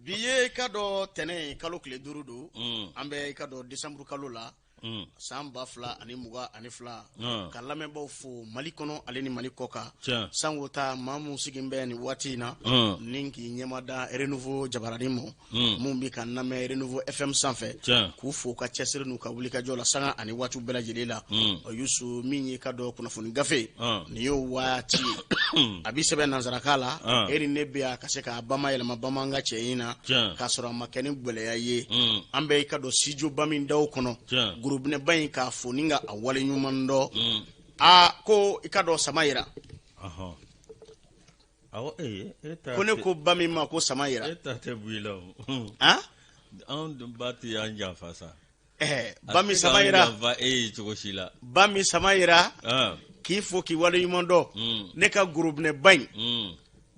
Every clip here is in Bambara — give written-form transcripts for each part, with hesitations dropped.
Bi ye i ka dɔn tɛnɛn ye, kalo tile 5 don. An bɛ i ka dɔn décembre kalo la, san 2022. Ka lamɛnbaaw fo Mali kɔnɔ ale ni Mali kɔkan. Sango ta maa mun sigin bɛ nin waati in na ni k'i ɲɛmada Renouveau jabarani mɔ, mun bɛ ka lamɛn Renouveau FM sanfɛ, k'u fo ka cɛsiri n'u ka wulikajɔ la sanga ani waatiw bɛɛ lajɛlen la. Yusu, min ye ka dɔn kunnafoni gafe nin y'o waati ye, a bɛ sɛbɛn nansarakan la. E ni ne bɛ yan ka se k'a bamayɛlɛma bamanankan cɛ in na k'a sɔrɔ a ma kɛ ni gɛlɛya ye. An bɛ i ka dɔn studio ba min daw kɔnɔ, gorobinɛba in, k'a fo ni ka a wale ɲuman dɔn. Aa, ko i ka dɔn sama yira. Ko ne ko ba min ma ko sama yira. E ta tɛ bɔ i la o. Anw ba tɛ an janfa sa. Ba min sama yira. E ye cogo si la. Ba min sama yira, k'i fo k'i wale ɲuman dɔn. Ne ka gorobinɛba in,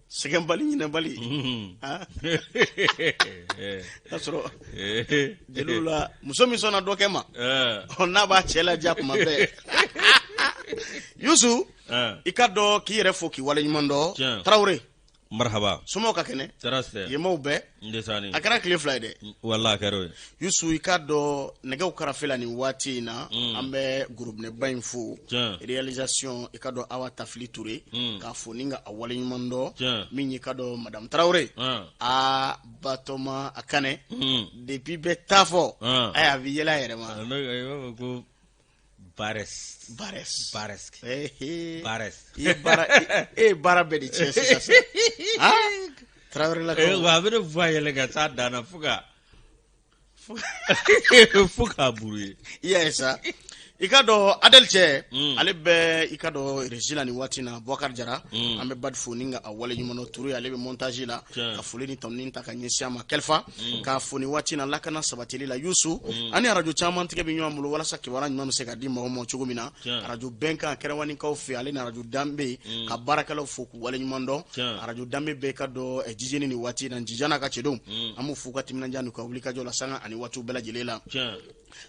sɛgɛnbali ɲinɛbali, k'a sɔrɔ jeliw la muso min sɔnna dɔ kɛ ma, n'a b'a cɛ ladiya kuma bɛɛ. Yusu, i ka dɔn k'i yɛrɛ fo k'i wale ɲuman dɔn. Tarawele. Marhaba. Somɔgɔw ka kɛnɛ? Tɔɔrɔ tɛ. Yemaw bɛɛ? Ndesani. A kɛra tile 2 ye dɛ. Wala a kɛra o ye. Yusu, i ka dɔn nɛgɛw karafe la nin waati in na, an bɛ gorobinɛba in fo. Réalisation, i ka dɔn Awa Tafili Ture, k'a fo ni ka a wale ɲuman dɔn. Min y'i ka dɔn madame Tarawele, aa, Batɔma a Kanɛ, depuis bɛ taa fɔ ayi, a bɛ yɛlɛ a yɛrɛ ma. I b'a fɔ ko Bares. Bares. Bares. Bares. I ye baara, e ye baara bɛɛ de tiɲɛ sisan sisan. Tarawele la. Wa a bɛ ne fɔ a yɛlɛ ka taa dan na fo k'a buru ye. I y'a ye sa, i ka dɔn Adel cɛ, ale bɛ i ka dɔn régie la nin waati na, Boubacar Jara. An bɛ Badi fo ni ka a wale ɲuman dɔn. Touré, ale bɛ montage la, ka foli ni tanuni ta ka ɲɛsin a ma. Kɛlifa k'a fo nin waati na lakana sabatili la. Yusu, ani arajo caman tigɛ bɛ ɲɔgɔn bolo walasa kibaruya ɲuman bɛ se ka di mɔgɔ ma cogo min na. Arajo Bɛnkan Kɛrɛwanikaw fɛ, ale ni arajo Danbe, ka baarakɛlaw fo k'u wale ɲuman dɔn. Arajo Danbe bɛɛ ka dɔn jijeni nin waati na, Jijana ka cɛdenw, an b'u f'u ka timinandiya n'u ka wulikajɔ la sanga ani waatiw bɛɛ lajɛlen la.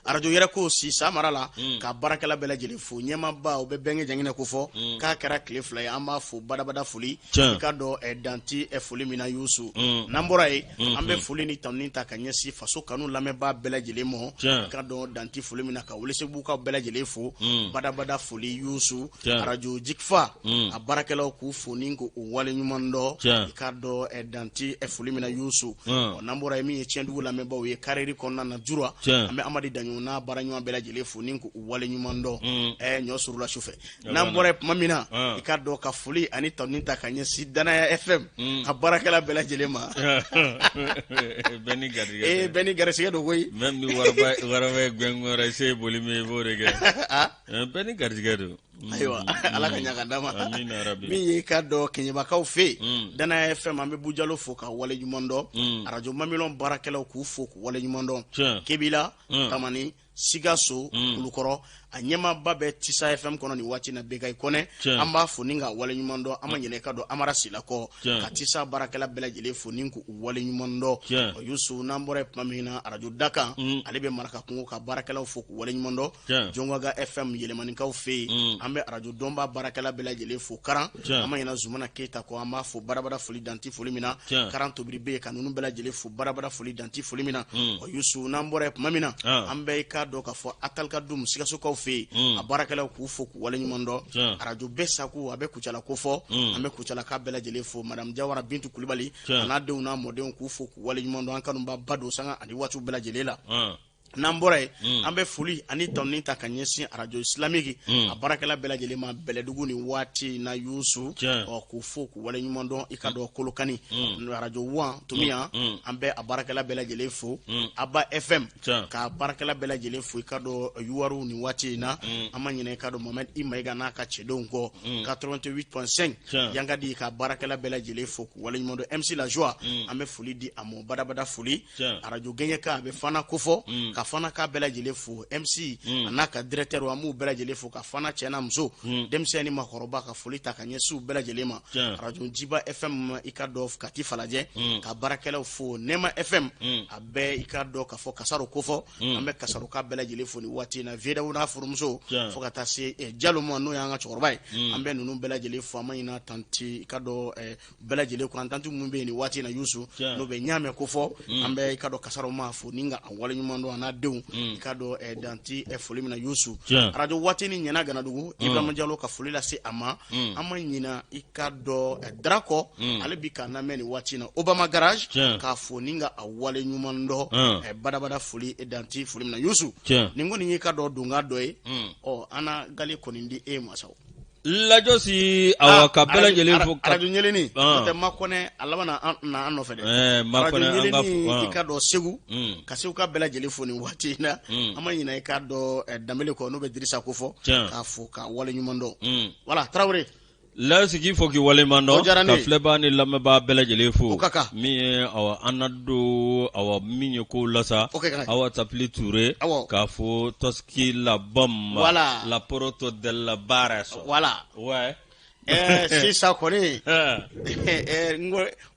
Arajo yɛrɛ ko si mara la, ka baarakɛla bɛɛ lajɛlen fo. Ɲɛmaaba, o bɛ bɛnkɛ janginɛ ko fɔ k'a kɛra tile 2 ye, an b'a fo badabada foli, i ka dɔn danti foli min na. Yusu, n'an bɔra yen, an bɛ foli ni tanuni ta ka ɲɛsin faso kanu lamɛnbaa bɛɛ lajɛlen ma, i ka dɔn danti foli min na, ka Welesebugukaw bɛɛ lajɛlen fo badabada foli. Yusu, arajo Jigifa, a baarakɛlaw k'u fo ni k'u wale ɲuman dɔn, i ka dɔn danti foli min na. Yusu, n'an bɔra yen, min ye tiɲɛdugu lamɛnbaaw ye kariri kɔnɔna na Jura, an bɛ Amadi Daɲɔgɔn n'a baara ɲuman bɛɛ lajɛlen fo ni k'u wale ɲuman dɔn. Ɲɔ surula su fɛ. N'an bɔra yen tuma min na, i ka dɔn ka foli ani tanuni ta ka ɲɛsin Danaya FM a baarakɛla bɛɛ lajɛlen ma. Bɛɛ ni garijɛgɛ. Bɛɛ ni garijɛgɛ don koyi. Même ni waraba ye gɛngɔrɔ se boli min, i b'o de kɛ. Bɛɛ ni garijɛgɛ don. Ayiwa, Ala ka ɲaga d'a ma. Min ye ka dɔn Keɲebakaw fɛ yen, Danaya FM, an bɛ Bujalo fo ka wale ɲuman dɔn. Arajo Mamilɔn baarakɛlaw k'u fo k'u wale ɲuman dɔn. Kebila, Tamani, Sikaso, Kulukɔrɔ, a ɲɛmaaba bɛ Tisa FM kɔnɔ nin waati na, Bekayi Kɔnɛ, an b'a fo ni ka wale ɲuman dɔn. An ma ɲinɛ ka dɔn Amara Sila kɔ, ka Tisa baarakɛla bɛɛ lajɛlen fo ni k'u wale ɲuman dɔn. Yusu, n'an bɔra yen tuma min na, arajo Dakan, ale bɛ Maraka kungo, ka baarakɛlaw fo k'u wale ɲuman dɔn. Jɔnkaga FM Yɛlɛmanikaw fɛ yen, an bɛ arajo dɔnba baarakɛla bɛɛ lajɛlen fo. Karan, an ma ɲinɛ Zumana Keyita kɔ, an b'a fo badabada foli danti foli min na. Karan Tobiri bɛ yen, ka ninnu bɛɛ lajɛlen fo badabada foli danti foli min na. Ɔ Yusu, n'an bɔra yen tuma min na, an bɛ i k'a dɔn k'a fɔ Atalika Dum Sikasokaw fɛ yen, a baarakɛlaw k'u fo k'u wale ɲuman dɔn. Arajo bɛɛ sago, a bɛ Kucala ko fɔ, an bɛ Kucalaka bɛɛ lajɛlen fo. Madame Jawara Bintu Kulubali, a n'a denw n'a mɔdenw, k'u fo k'u wale ɲuman dɔn. An kanuba ba don sanga ani waatiw bɛɛ lajɛlen la. N'an bɔra yen, an bɛ foli ani tanuni ta ka ɲɛsin arajo Islamique, a baarakɛla bɛɛ lajɛlen ma Bɛlɛdugu nin waati na. Yusu, ɔ k'u fo k'u wale ɲuman dɔn. I ka dɔn Kolokani, arajo Wan Tomiya, an bɛ a baarakɛla bɛɛ lajɛlen fo. Aba FM, ka baarakɛla bɛɛ lajɛlen fo, i ka dɔn Yuwaru nin waati in na. An ma ɲinɛ i ka dɔn Mohamed I Mayiga n'a ka cɛdenw kɔ, 88.5 Yankadi, ka baarakɛla bɛɛ lajɛlen fo k'u wale ɲuman dɔn. MC La Joie, an bɛ foli di a ma badabada foli. Arajo Gɛɲɛka, a bɛ Fana kofɔ ka Fana ka bɛɛ lajɛlen fo, MC a n'a ka directeur, an b'u bɛɛ lajɛlen fo, ka Fana cɛ n'a muso, denmisɛn ni maakɔrɔba, ka foli ta ka ɲɛsin u bɛɛ lajɛlen ma. Arajo Jiba FM, i ka dɔn Kati Falajɛ, ka baarakɛlaw fo. Nɛma FM, a bɛɛ, i ka dɔn k'a fɔ Kasaro kofɔ, an bɛ Kasaro ka bɛɛ lajɛlen fo ni waati in na, Vieux n'a furumuso, fo ka taa se Jalo ma, n'o y'an ka cɛkɔrɔba ye. An bɛ ninnu bɛɛ lajɛlen fo. An ma ɲinɛ tanti, i ka dɔn, bɛɛ lajɛlen ko an tanti minnu bɛ yen nin waati in na, Yusu, n'o bɛ Ɲamɛ kofɔ. An bɛ, i ka dɔn, Kasaro ma fo ni ka a waleɲuman dɔn, a n'a denw, i ka dɔn, danti foli min na, Yusu. Arajo waati ni ɲɛna Ganadugu, Ibrahima Jalo, ka foli lase a ma. An ma ɲina, i ka dɔn, Darakɔ, ale bi k'an lamɛn nin waati in na Obama Garage, k'a fo ni ka a waleɲuman dɔn. Badabada foli, danti foli min na, Yusu. Nin kɔni y'i ka dɔn donkan dɔ ye. Ɔ, an na gale kɔni di e ma sa. Lajɔsi, awa, ka bɛɛ lajɛlen fo. Arajo ɲɛlɛni n'o tɛ Makɔnɛ, a laban na an nɔfɛ dɛ. Makɔnɛ, an ka fo, i ka dɔn Segu, ka Segu ka bɛɛ lajɛlen fo nin waati in na. An ma ɲinɛ, i ka dɔn, Danbele kɔ, n'o bɛ Dirisa ko fɔ, k'a fo k'a waleɲuman dɔn. Voilà, Tarawele. Lasi, k'i fo k'i waleɲuman dɔn, ka filɛbaa ni lamɛnbaa bɛɛ lajɛlen fo. O ka kan. Min ye, awa, an na don, awa, min ye ko la sa, awa, Tapili Ture, k'a fo Toski la bombe, voilà, la porto della bara. Voilà. Ouais. Sisan kɔni,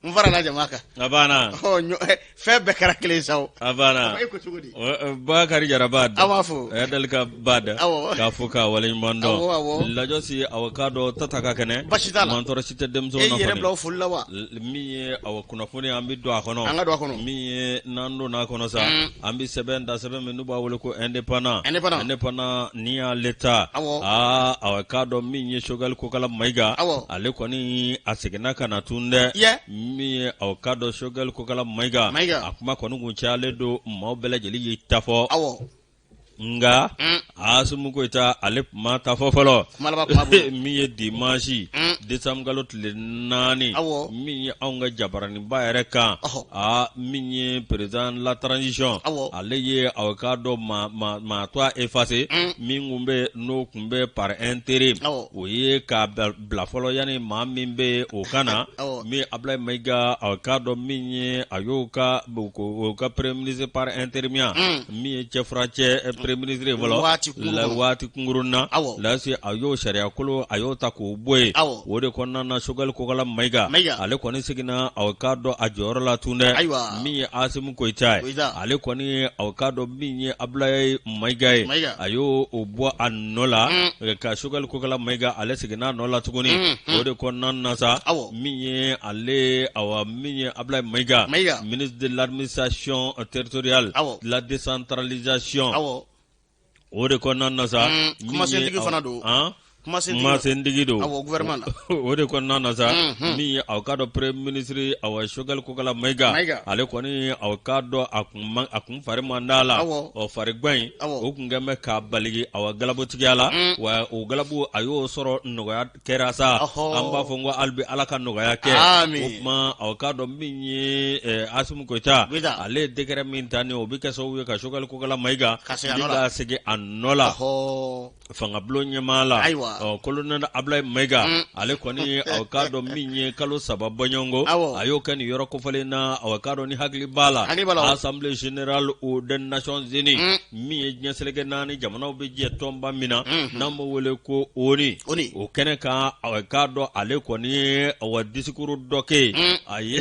n farala jama kan. A banna. Fɛn bɛɛ kɛra kelen sa o. A banna. E ko cogo di? Bakari Jara b'a da. An b'a fo. Dalika b'a da. Awɔ. K'a fo k'a waleɲuman dɔn. Awɔ, awɔ. Lajɔsi, awa, k'a dɔn tata ka kɛnɛ. Basi t'a la. Mantɔrɔ si tɛ denmisɛnw na kɔni. E yɛrɛ bila o foli la wa? Min ye, awa, kunnafoni, an bɛ don a kɔnɔ. An ka don a kɔnɔ. Min ye n'an donna a kɔnɔ sa, an bɛ sɛbɛn da, sɛbɛn min n'u b'a wele ko Indépendant. Indépendant. Indépendant ni y'ale ta. Awɔ. Aa, awa, k'a dɔn min ye Choguel Kokala Mayiga. Awɔ. Ale kɔni, a seginna ka na tun dɛ. Min ye, aw k'a dɔn, Choguel Kokala Mayiga, Mayiga, a kuma kɔni kun cayalen don, maaw bɛɛ lajɛlen y'i ta fɔ. Nka Asimi Goyita, ale tun ma ta fɔ fɔlɔ. Min ye dimanche décembre kalo tile 4, min ye anw ka jabaraninba yɛrɛ kan, aa, min ye président la transition, ale ye, aw k'a dɔn, maa tɔgɔ effacer min tun bɛ, n'o tun bɛ par intérim, o ye k'a bila fɔlɔ yanni maa min bɛ o ka na, min Abulayi Mayiga, a k'a dɔn min ye a y'o ka o ka premier ministre par intérim ya, min ye cɛfuracɛ premier ministre fɔlɔ waati kunkurun na lase, a y'o sariyakolo, a y'o ta k'o bɔ yen. O de kɔnɔna na, Choguel Kokala Mayiga, ale kɔni seginna, aw k'a dɔn, a jɔyɔrɔ la tun dɛ. Min ye Asimi Goyita ye, ale kɔni, aw k'a dɔn, min ye Abulayi Mayiga ye, a y'o bɔ a nɔ la, ka Choguel Kokala Mayiga, ale seginna a nɔ la tuguni. O de kɔnɔna na sa, min ye ale, awa, min ye Abulayi Mayiga, ministre de l'administration territoriale, de la décentralisation, o de kɔnɔna na sa, kumasentigi fana don. Kumasentigi don. Awɔ, gouvernement la. O de kɔnɔna na sa, min ye, aw k'a dɔn, premier ministre, awa, Choguel Kokala Mayiga, ale kɔni, aw k'a dɔn, a kun fari man d'a la. Ɔ, farigwan in, o tun kɛn bɛ k'a baligi, awa, galabutigiya la. Wa o galabu, a y'o sɔrɔ, nɔgɔya kɛra sa. An b'a fɔ ko hali bi Ala ka nɔgɔya kɛ. O tuma, aw k'a dɔn, min ye Asimi Goyita, ale ye décret min ta ni o bɛ kɛ sababu ye ka Choguel Kokala Mayiga ka segin a nɔ la fangabulon ɲɛmaa la. Ayiwa. Colonel Abulayi Mayiga, ale kɔni, aw k'a dɔn, min ye kalo 3 bɔɲɔgɔnko, a y'o kɛ nin yɔrɔ kofɔlen na. Aw k'a dɔn, ni hakili b'a la, Assemblée générale des Nations Unies, min ye diɲɛ seleke naani jamanaw bɛ jɛ tɔnba min na, n'an b'o wele ko ONU, o kɛnɛ kan, aw k'a dɔn, ale kɔni ye, awa, discours dɔ kɛ yen. A ye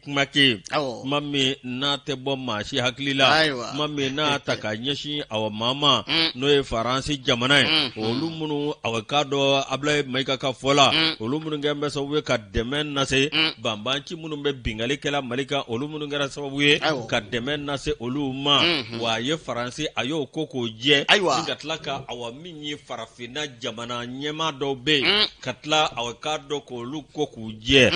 kuma kɛ yen, kuma min n'a tɛ bɔ maa si hakili la, kuma min n'a ta ka ɲɛsin, awa, maa ma, n'o ye Faransi jamana ye, olu minnu, aw k'a dɔn, Abulayi Mayiga ka fɔ la, olu minnu kɛlen bɛ sababu ye ka dɛmɛ lase banbanci minnu bɛ binkanni kɛla Mali kan, olu minnu kɛra sababu ye ka dɛmɛ lase olu ma. Wa a ye Faransi, a y'o ko k'o jɛ. Ayiwa. Ka tila ka, awa, min ye farafinna jamana ɲɛmaa dɔw bɛ yen, ka tila, aw k'a dɔn, k'olu ko k'u jɛ.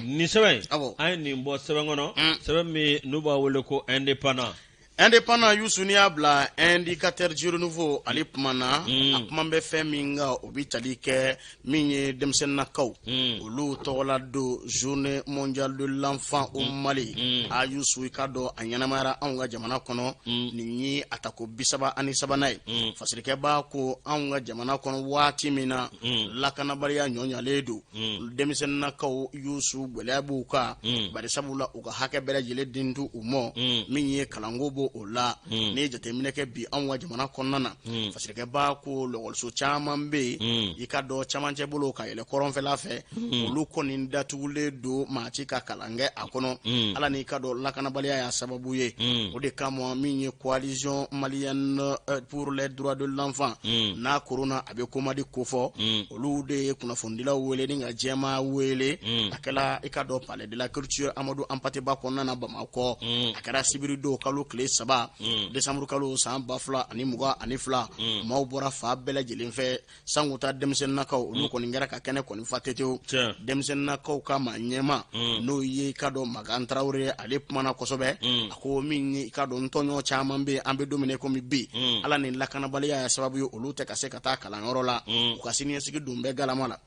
Nin sɛbɛn, an ye nin bɔ sɛbɛn kɔnɔ, sɛbɛn min n'u b'a wele ko Indépendant. Indépendant, Yusu, n'i y'a bila Indicateur du Renouveau, ale kumana. A kuma bɛ fɛn min kan, o bɛ tali kɛ min ye denmisɛnninnakaw, olu tɔgɔla don, Journée mondiale de l'enfant au Mali. A Yusu, i k'a dɔn, a ɲɛnamayara anw ka jamana kɔnɔ, nin ye a tako 33nan ye. Fasirikɛba ko anw ka jamana kɔnɔ, waati min na lakanabaliya ɲɔɲalen don, denmisɛnninnakaw, Yusu, gɛlɛya b'u kan, bari sabu la u ka hakɛ bɛɛ lajɛlen den t'u ma. Min ye kalanko b'o bɔ o la. N'i ye jateminɛ kɛ bi anw ka jamana kɔnɔna na, fasirikɛba ko lɔkɔliso caman bɛ yen, i ka dɔn camancɛ bolo ka yɛlɛ kɔrɔnfɛla fɛ, olu kɔni datugulen don, maa ti ka kalan kɛ a kɔnɔ. Ala n'i ka dɔn lakanabaliya y'a sababu ye. O de kama min ye Coalition malienne pour les droits de l'enfant, n'a korona a bɛ Comadi kofɔ, olu de ye kunnafonidilaw wele ni ka jɛma wele. A kɛla i ka dɔn Palais de la Culture Amadou Hampâté Bâ kɔnɔna na Bamakɔ. A kɛra sibiri don, kalo tile 3, décembre kalo, san 2022. Maaw bɔra fan bɛɛ lajɛlen fɛ, sango ta denmisɛnninnakaw, olu kɔni kɛra ka kɛnɛ kɔni fa tetew. Denmisɛnninnakaw ka maa ɲɛma, n'o ye i ka dɔn Makan Tarawele, ale kumana kosɛbɛ. A ko min ye i ka dɔn tɔɲɔ caman bɛ yen, an bɛ don min na komi bi, Ala ni lakanabaliya y'a sababu ye, olu tɛ ka se ka taa kalanyɔrɔ la, u ka siniɲɛsigi don bɛɛ galama la.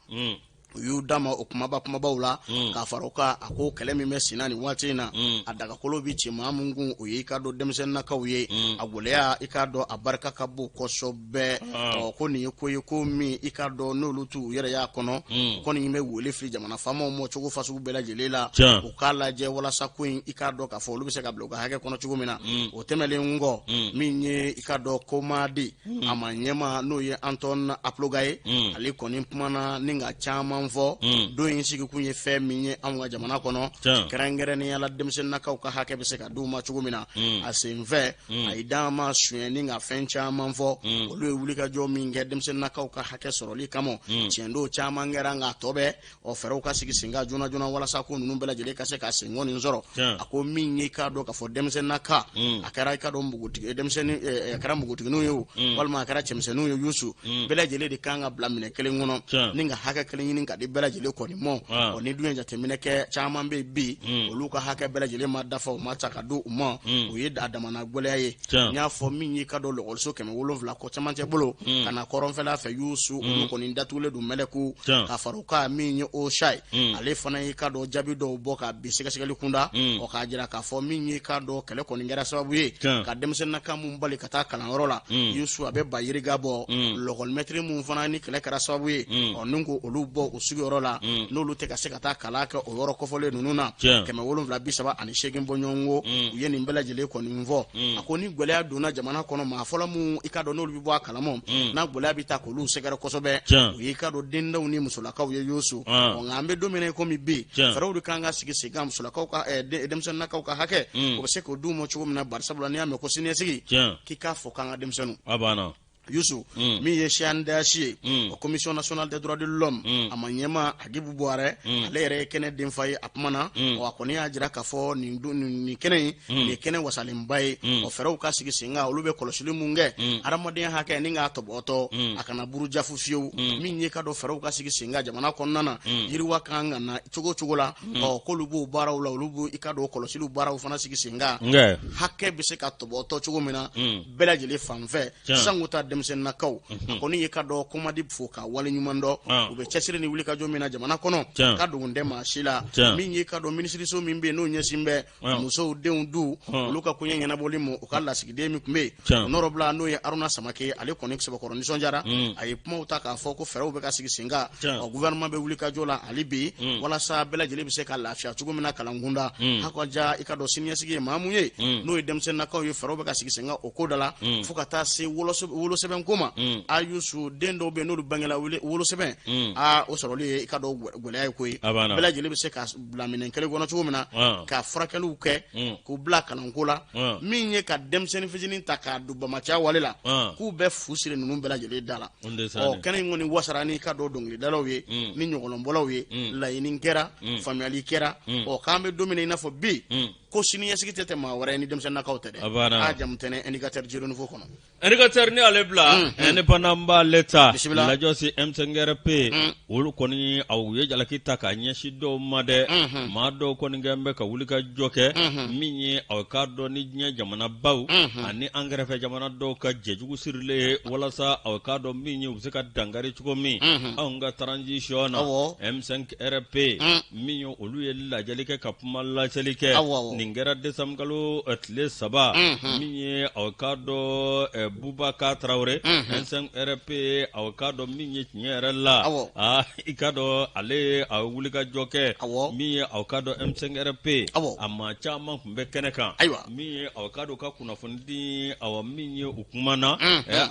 U y'u da ma o kumaba kumabaw la k'a fara o kan. A ko kɛlɛ min bɛ senna nin waati in na, a dagakolo bɛ ci maa min kun, o ye i ka dɔn denmisɛnninnakaw ye. A gɛlɛya, i k'a dɔn a barika ka bon kosɛbɛ. Ɔ ko nin ye ko ye, ko min i ka dɔn n'olu t'u yɛrɛ y'a kɔnɔ. U kɔni bɛ wele fili jamana faamaw ma cogo fasugu bɛɛ lajɛlen la, u k'a lajɛ walasa ko in, i k'a dɔn k'a fɔ olu bɛ se ka bila u ka hakɛ kɔnɔ cogo min na. O tɛmɛnlen kɔ, min ye i ka dɔn Comadi a maa ɲɛma, n'o ye Antoine Aploga ye, ale kɔni kumana ni ka caman fɔ. Don in sigikun ye fɛn min ye anw ka jamana kɔnɔ, kɛrɛnkɛrɛnnenya la denmisɛnninnakaw ka hakɛ bɛ se ka d'u ma cogo min na. A senfɛ, a ye dan ma suɲɛ ni ka fɛn caman fɔ. Olu ye wulikajɔ min kɛ denmisɛnninnakaw ka hakɛ sɔrɔli kama, tiɲɛ don caman kɛra, nka tɔ bɛ ɔ fɛɛrɛw ka sigi sen kan joona joona walasa ko ninnu bɛɛ lajɛlen ka se ka senkɔni sɔrɔ. A ko min ye i k'a dɔn k'a fɔ denmisɛnninnaka, a kɛra i k'a dɔn npogotigi denmisɛnnin, a kɛra npogotigininw ye o, walima a kɛra cɛmisɛnninw ye, Yusu, bɛɛ lajɛlen de kan ka bila minɛ kelen kɔnɔ ni ka hakɛ kelen ɲini ka di bɛɛ lajɛlen kɔni mɔ. Ɔ ni dun ye jateminɛ kɛ, caman bɛ bi, olu ka hakɛ bɛɛ lajɛlen ma dafa, u ma ta ka di u ma, o ye a damana gɛlɛya ye. N y'a fɔ min y'i ka dɔn lɔkɔliso 700 kɔ camancɛ bolo ka na kɔrɔnfɛla fɛ, Yusu, olu kɔni datugulen don mɛlɛku. Ka fara o kan, min ye OSHA ye, ale fana y'i ka dɔn jaabi dɔw bɔ ka bin sɛgɛsɛgɛli kunda, ɔ k'a jira k'a fɔ min y'i ka dɔn kɛlɛ kɔni kɛra sababu ye ka denmisɛnninnaka mun bali ka taa kalanyɔrɔ la, Yusu, a bɛ ba yirika bɔ. Lɔkɔlimɛtiri mun fana ni kɛlɛ kɛra sababu ye, ɔ ni ko olu bɔ u sigiyɔrɔ la, n'olu tɛ ka se ka taa kalan kɛ o yɔrɔ kofɔlen ninnu na, 738 bɔɲɔgɔnko. U ye nin bɛɛ lajɛlen kɔni fɔ. A ko ni gɛlɛya donna jamana kɔnɔ, maa fɔlɔ mun i ka dɔn n'olu bɛ bɔ a kalama, n'a gɛlɛya bɛ taa k'olu sɛgɛrɛ kosɛbɛ, u y'i ka dɔn dendaw ni musolakaw ye, Yusu. Ɔ nka an bɛ don min na komi bi, fɛɛrɛw de kan ka sigi sen kan musolakaw ka, denmisɛnninnakaw ka hakɛ, o bɛ se k'o d'u ma cogo min na. Barisabula n'i y'a mɛn ko siniɲɛsigi, k'i k'a fɔ k'an ka denmisɛnninw. A banna. Yusu, min ye CNDH ye, o Commission nationale des droits de l'homme, a maa ɲɛma Agibu Buwarɛ, ale yɛrɛ ye kɛnɛ denfa ye. A kumana, ɔ a kɔni y'a jira k'a fɔ nin nin kɛnɛ in, nin ye kɛnɛ wasalenba ye. Ɔ fɛɛrɛw ka sigi sen kan, olu bɛ kɔlɔsili mun kɛ adamadenya hakɛ ni k'a tɔbɔtɔ, a kana buruja fu fiyewu. Min ye ka dɔn fɛɛrɛw ka sigi sen kan jamana kɔnɔna na, yiriwa kan ka na cogo cogo la, ɔ k'olu b'o baaraw la, olu b'o i ka dɔn kɔlɔsiliw baaraw fana sigi sen kan, hakɛ bɛ se ka tɔbɔtɔ cogo min na bɛɛ lajɛlen fan fɛ, sango ta denmisɛnninnakaw. A kɔni ye ka dɔn Comadi fo ka wale ɲuman dɔn, u bɛ cɛsiri ni wulikajɔ min na jamana kɔnɔ, ka dogon tɛ maa si la. Min ye ka dɔn minisiriso min bɛ yen n'o ɲɛsin bɛ musow, denw, du, olu ka koɲɛ ɲɛnabɔli ma, u ka lasigiden min tun bɛ yen o nɔrɔbila, n'o ye Aruna Samake, ale kɔni sɛbɛkɔrɔ nisɔndiyara. A ye kumaw ta k'a fɔ ko fɛɛrɛw bɛ ka sigi sen kan, ɔ gouvernement bɛ wulikajɔ la hali bi walasa bɛɛ lajɛlen bɛ se ka lafiya cogo min na kalankunda. Hakaja i ka dɔn siniɲɛsigi ye maa mun ye, n'o ye denmisɛnninnakaw ye, fɛɛrɛw bɛ ka sigi sen kan o ko da la, fo ka taa se wolosɛbɛn ko ma. A Yusu, den dɔw bɛ yen n'olu bangela, wolosɛbɛn aa o sɔrɔli ye i ka dɔn gɛlɛya ye koyi. Bɛɛ lajɛlen bɛ se ka bila minɛn kelen kɔnɔ cogo min na ka furakɛliw kɛ, k'u bila kalanko la. Min ye ka denmisɛnnin fitinin ta k'a don banbaanciya wale la, k'u bɛ fu siri ninnu bɛɛ lajɛlen da la. Ɔ kɛnɛ in kɔni wasara n'i ka dɔn dɔnkilidalaw ye ni ɲɔgɔlɔnbɔlaw ye. Laɲini kɛra, faamuyali kɛra. Ɔ k'an bɛ don min na i n'a fɔ bi, ko siniɲɛsigi tɛ tɛ maa wɛrɛ ye ni denmisɛnninnakaw tɛ dɛ. A jamu tɛnɛ Indicateur du Renouveau kɔnɔ. Indicateur ni ale bila Indépendant b'ale ta lajɔsi M5RP, olu kɔni aw ye jalaki ta k'a ɲɛsin dɔw ma dɛ. Maa dɔw kɔni kɛlen bɛ ka wuli ka jɔ kɛ min ye aw k'a dɔn ni diɲɛ jamanabaw ani an kɛrɛfɛ jamana dɔw ka jɛjugu sirilen ye, walasa aw k'a dɔn min ye u bɛ se ka dankari cogo min anw ka transition na. M5RP min ye, olu ye lajɛli kɛ ka kuma laseli kɛ. Nin kɛra décembre kalo tile 3, min ye aw k'a dɔn Bubakar Tarawele M5 RP, aw k'a dɔn min ye tiɲɛ yɛrɛ la, aa i k'a dɔn ale ye a wulikajɔ kɛ, min ye aw k'a dɔn M5 RP, a maa caman tun bɛ kɛnɛ kan, ayiwa, min ye aw k'a dɔn ka kunnafonidi, awa min ye u kumana,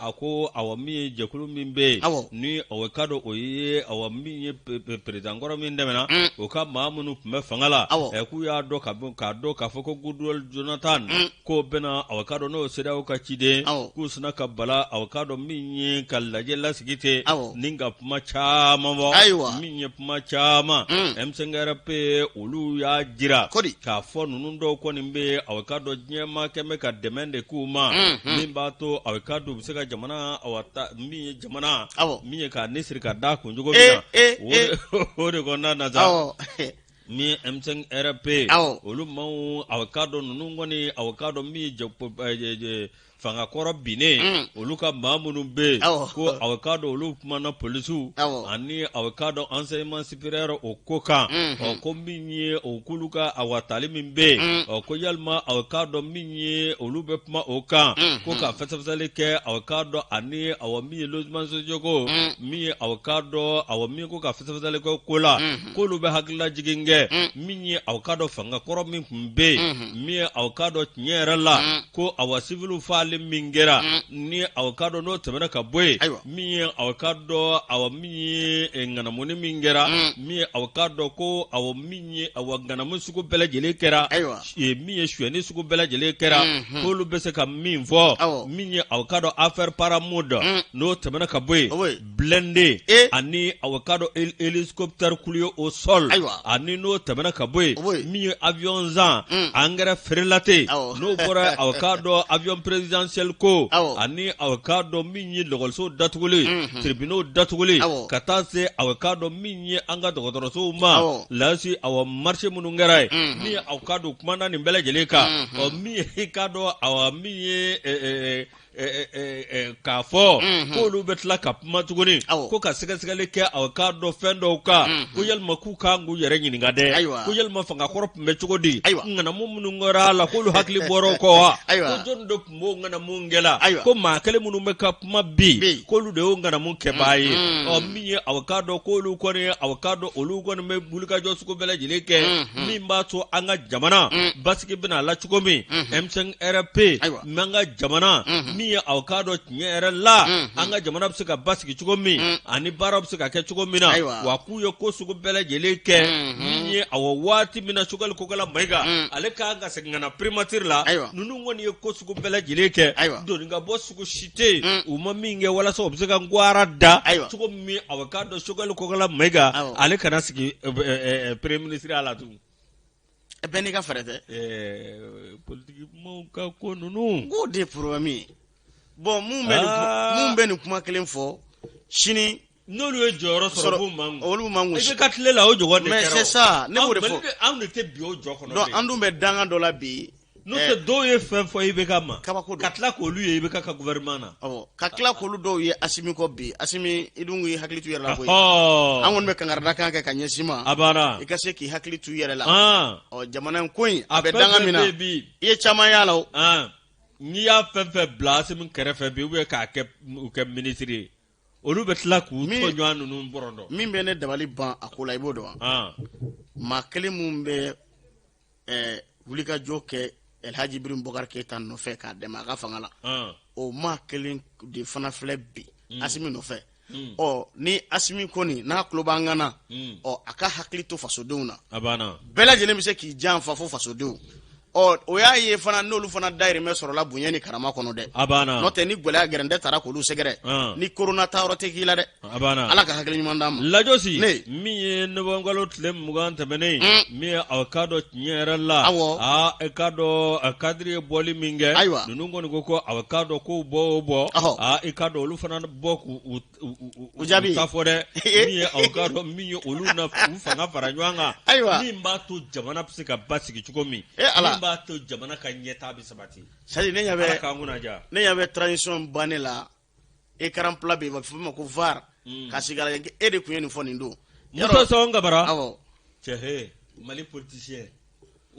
a ko awa min ye jɛkulu min bɛ yen ni aw k'a dɔn o ye awa min ye président kɔrɔ min tɛmɛna, o ka maa minnu tun bɛ fanga la, k'u y'a dɔn k'a dɔn k'a fɔ ko Goodluck Jonathan k'o bɛna aw k'a dɔn n'o ye CEDEAO ka ciden, k'u sinna ka bala aw k'a dɔn min ye ka lajɛ lasigi ten ni ka kuma caman fɔ, ayiwa, min ye kuma caman M5 RP olu y'a jira k'a fɔ ninnu dɔw kɔni bɛ aw k'a dɔn diɲɛ maa kɛn bɛ ka dɛmɛ de k'u ma min b'a to aw k'a dɔn u bɛ se ka jamana min ye jamana min ye k'a ni siri ka da kun cogo min na o de kɔnɔna na sa. Min ye M5 RP olu maaw aw k'a dɔn ninnu kɔni aw k'a dɔn min ye fanga kɔrɔ binnen olu ka maa minnu bɛ yen ko aw k'a dɔn olu kumana polisiw ani aw k'a dɔn enseignement supérieur o ko kan, ɔ ko min ye o k'olu ka awa tali min bɛ yen, ɔ ko yalima aw k'a dɔn min ye olu bɛ kuma o kan ko ka fɛsɛfɛsɛli kɛ aw k'a dɔn ani awa min ye logement sociaux ko min ye aw k'a dɔn awa min ko ka fɛsɛfɛsɛli kɛ ko la k'olu bɛ hakililajigin kɛ min ye aw k'a dɔn fanga kɔrɔ min tun bɛ yen min ye aw k'a dɔn tiɲɛ yɛrɛ la ko awa siviliw faali min kɛra ni aw k'a dɔn n'o tɛmɛna ka bɔ yen min ye aw k'a dɔn awa min ye ŋanamuni min kɛra min ye aw k'a dɔn ko awa min ye awa ŋanamu sugu bɛɛ lajɛlen kɛra min ye sonyɛni sugu bɛɛ lajɛlen kɛra k'olu bɛ se ka min fɔ min ye aw k'a dɔn affaire Para-Mod n'o tɛmɛna ka bɔ yen blindé ani aw k'a dɔn hélicoptère cloué au sol ani n'o tɛmɛna ka bɔ yen min ye avion san engrais frelaté n'o bɔra aw k'a dɔn avion présidentiel ko ani aw k'a dɔn min ye lɔgɔlisow datuguli tribunaux datuguli ka taa se aw k'a dɔn min ye an ka dɔgɔtɔrɔsow ma lasi awa marché minnu kɛra yen min ye aw k'a dɔn kumana nin bɛɛ lajɛlen kan ɔ min ye i k'a dɔn awa min ye k'a fɔ k'olu bɛ tila ka kuma tuguni ko ka sɛgɛsɛgɛli kɛ aw k'a dɔn fɛn dɔw kan ko yalima k'u kan k'u yɛrɛ ɲininka dɛ ko yalima fanga kɔrɔ tun bɛ cogo di ŋanamu minnu kɛra a la k'olu hakili bɔra o kɔ wa ko jɔnni de tun b'o ŋanamu kɛla ko maa kelen minnu bɛ ka kuma bi k'olu de y'o ŋanamu kɛbaa ye ɔ min ye aw k'a dɔn k'olu kɔni aw k'a dɔn olu kɔni bɛ wulikajɔ sugu bɛɛ lajɛlen kɛ min b'a to an ka jamana basigi bɛna a la cogo min M5 RP Mɛ an ka jamana min ye aw k'a dɔn tiɲɛ yɛrɛ la an ka jamana bɛ se ka basigi cogo min ani baara bɛ se ka kɛ cogo min na wa k'u ye ko sugu bɛɛ lajɛlen kɛ min ye awa waati min na Choguel Kokalla Maïga ale ka kan ka segin ka na primature la ninnu kɔni ye ko sugu bɛɛ lajɛlen kɛ doni ka bɔ sugu si tɛ yen u ma min kɛ walasa u bɛ se ka gwara da cogo min aw k'a dɔn Choguel Kokalla Maïga ale kana sigi premier ministre la tugun. Bɛɛ n'i ka fɛɛrɛ tɛ. Ɛɛ politikimaaw ka ko ninnu. K'o de ye problème ye. Bon mun bɛ nin mun bɛ nin kuma kelen fɔ sini. N'olu ye jɔyɔrɔ sɔrɔ k'u man olu man I bɛ ka tile la o ɲɔgɔn de kɛra. Mais c'est ça ne b'o de fɔ. Anw de tɛ bi o jɔ kɔnɔ. Donc an dun bɛ danga dɔ la bi. N'o tɛ dɔw ye fɛn fɔ IBK ma. Kabako don. Ka tila k'olu ye IBK ka gouvernement na. Awɔ ka tila k'olu dɔw ye Asimi kɔ bi Asimi i dun k'i hakili t'u yɛrɛ la koyi. Ɔhɔɔ. An kɔni bɛ kankarida kan kɛ ka ɲɛsin ma. A banna. I ka se k'i hakili t'u yɛrɛ la. An. Ɔ jamana in ko in a bɛ danga min na. A fɛn fɛn bɛ yen bi. I ye caman y'a la o. An n'i y'a fɛn fɛn bila Asimi kɛrɛfɛ bi ou bien k'a kɛ u kɛ ministre ye olu bɛ tila k'u tɔɲɔgɔn ninnu bɔrɔntɔ. Min bɛ ne dabali ban a ko la i b'o dɔn wa? An. Maa kelen mun bɛ ɛɛ wulikajɔ kɛ Elhaji Ibrahim Boubacar Keita nɔfɛ k'a dɛmɛ a ka fanga la o maa kelen de fana filɛ bi Asimi nɔfɛ ɔ ni Asimi kɔni n'a tulo b'an kan na ɔ a ka hakili to fasodenw na a banna bɛɛ lajɛlen bɛ se k'i janfa fo fasodenw ɔ o y'a ye fana n'olu fana dayirimɛ sɔrɔla bonya ni karama kɔnɔ dɛ a banna n'o tɛ ni gɛlɛya gɛrɛntɛ taara k'olu sɛgɛrɛ ni korona taayɔrɔ tɛ k'i la dɛ A banna ala ka hakili ɲuman d'an ma lajɔsi min ye nowanburukalo tile 20 tɛmɛnen min ye aw k'a dɔn tiɲɛ yɛrɛ la awa e k'a dɔn kadiri ye bɔli min kɛ ayiwa ninnu kɔni ko ko aw k'a dɔn k'o bɔ o bɔ aa i k'a dɔn olu fana bɔ k'u u jaabi ta fɔ dɛ min ye aw k'a dɔn min ye olu na u fanga fara ɲɔgɔn kan ayiwa min b'a to jamana bɛ se ka basigi cogo min min b'a to jamana ka ɲɛtaa bɛ sabati c'est ne ɲɛ ne ɲɛ bɛ transition bannen la écran plat bɛ yen a bɛ fɔ min ma ko VAR ka sigi a lajɛ e de tun ye nin fɔ nin don Musa Sɔn Kabara awɔ cɛ he Mali politicien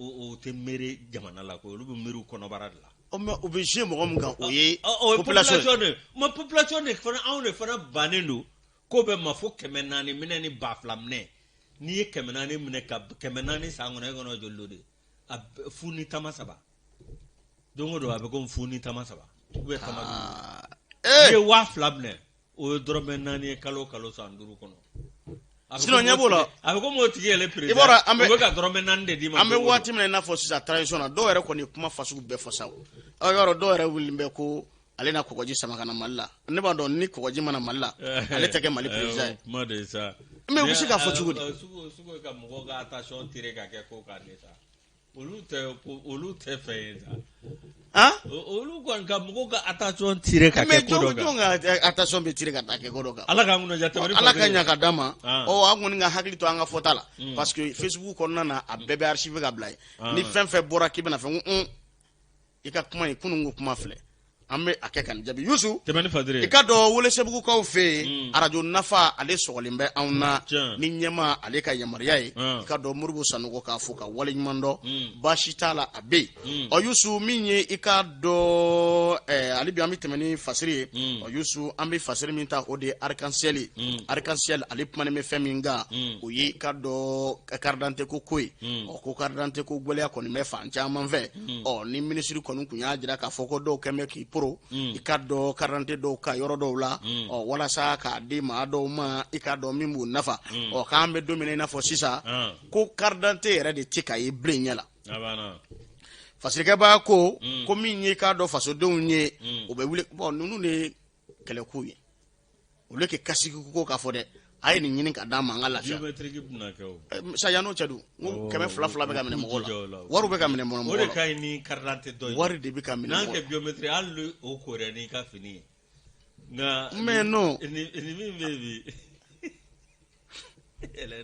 O tɛ miiri jamana la ko olu bɛ miiri u kɔnɔbara de la. Ɔ, mais u bɛ jouer mɔgɔ min kan, o ye o ye population de ye. Mais population de fana, anw de fana bannen don ko bɛɛ ma fo 400 minɛ ni 2000 minɛ. N'i ye 400 minɛ ka 400 san kɔnɔ, e kɔnɔ joli don de? A fu ni tama saba. Don o don a bɛ komi fu ni tama saba ou bien tama duuru. N'i ye 2000 minɛ, o ye dɔrɔmɛ 4 ye kalo o kalo san 5 kɔnɔ. Sinon ɲɛ b'o la. A bɛ komi o tigi yɛrɛ président. I b'a dɔn an bɛ o bɛ ka dɔrɔmɛ 4 de d'i ma. An bɛ waati min na i n'a fɔ sisan transition na, dɔw yɛrɛ kɔni ye kuma fasugu bɛɛ fɔ sa o. Aw y'a dɔn dɔw yɛrɛ wulilen bɛ ko ale na kɔgɔji sama ka na Mali la. Ne b'a dɔn ni kɔgɔji ma na Mali la, ale tɛ kɛ Mali président ye. Kuma de ye sa. Mais u bɛ se k'a fɔ cogo di? Sugu ka mɔgɔw ka attention tirer ka kɛ ko kan de sa. Olu tɛ olu tɛ fɛn ye sa. Han? Olu kɔni ka mɔgɔw ka attention tirer ka kɛ ko dɔ kan. Mais jɔn ka attention bɛ tirer ka taa kɛ ko dɔ kan? Ala k'an kunna diya, tɛmɛ ni Ala ka ɲa ka d'an ma. Ɔ, an kɔni ka hakili to an ka fɔta la. Parce que Facebook kɔnɔna na, a bɛɛ bɛ archive ka bila yen. Ni fɛn fɛn bɔra k'i bɛna fɛn ko i ka kuma in kunun ko kuma filɛ, an bɛ a kɛ ka nin jaabi. Yusu, tɛmɛ ni fadiri i ka dɔn Welesebugukaw fɛ yen, arajo nafa ale sɔgɔlen bɛ anw na ni ɲɛmaa ale ka yamaruya ye. I ka dɔn Moribo Sanogo k'a fo ka waleɲuman dɔn, baasi t'a la, a bɛ yen. Ɔ Yusu, min ye i ka dɔn hali bi an bɛ tɛmɛ ni fasiri ye. Ɔ Yusu, an bɛ fasiri min ta, o de ye arc-en-ciel ye. Arc-en-ciel ale kumanen bɛ fɛn min kan, o ye i ka dɔn carte d'identité ko ye. Ɔ, ko carte d'identité ko gɛlɛya kɔni bɛ fan caman fɛ. Ɔ, ni minisiri kɔni tun y'a jira k'a fɔ ko dɔw kɛn bɛ k'i poro, i ka dɔn carte d'identité dɔw ka yɔrɔ dɔw la, ɔ, walasa k'a di maa dɔw ma, i ka dɔn min b'u nafa. Ɔ, k'an bɛ don min na i n'a fɔ sisan, ko carte d'identité yɛrɛ de tɛ ka ye bilen ɲɛ la. Fasirikɛbaa ko min ye k'a dɔn fasodenw ye, o bɛ wuli. Bɔn, ninnu de ye kɛlɛko ye, olu kɛ kasigi ko k'a fɔ dɛ, a ye nin ɲini ka d'an ma, an ka lafiya. Biométrique bɛna kɛ o. Sa yan'o cɛ dun, n ko 200 200 bɛ ka minɛ mɔgɔw la, wariw bɛ ka minɛ mɔgɔw la. O de ka ɲi ni carte d'identité dɔ ye. Wari de bɛ ka minɛ mɔgɔw la. N'an kɛ biométrique, hali ni o kora n'i ka fini ye. Nka mais non. Nin min bɛ yen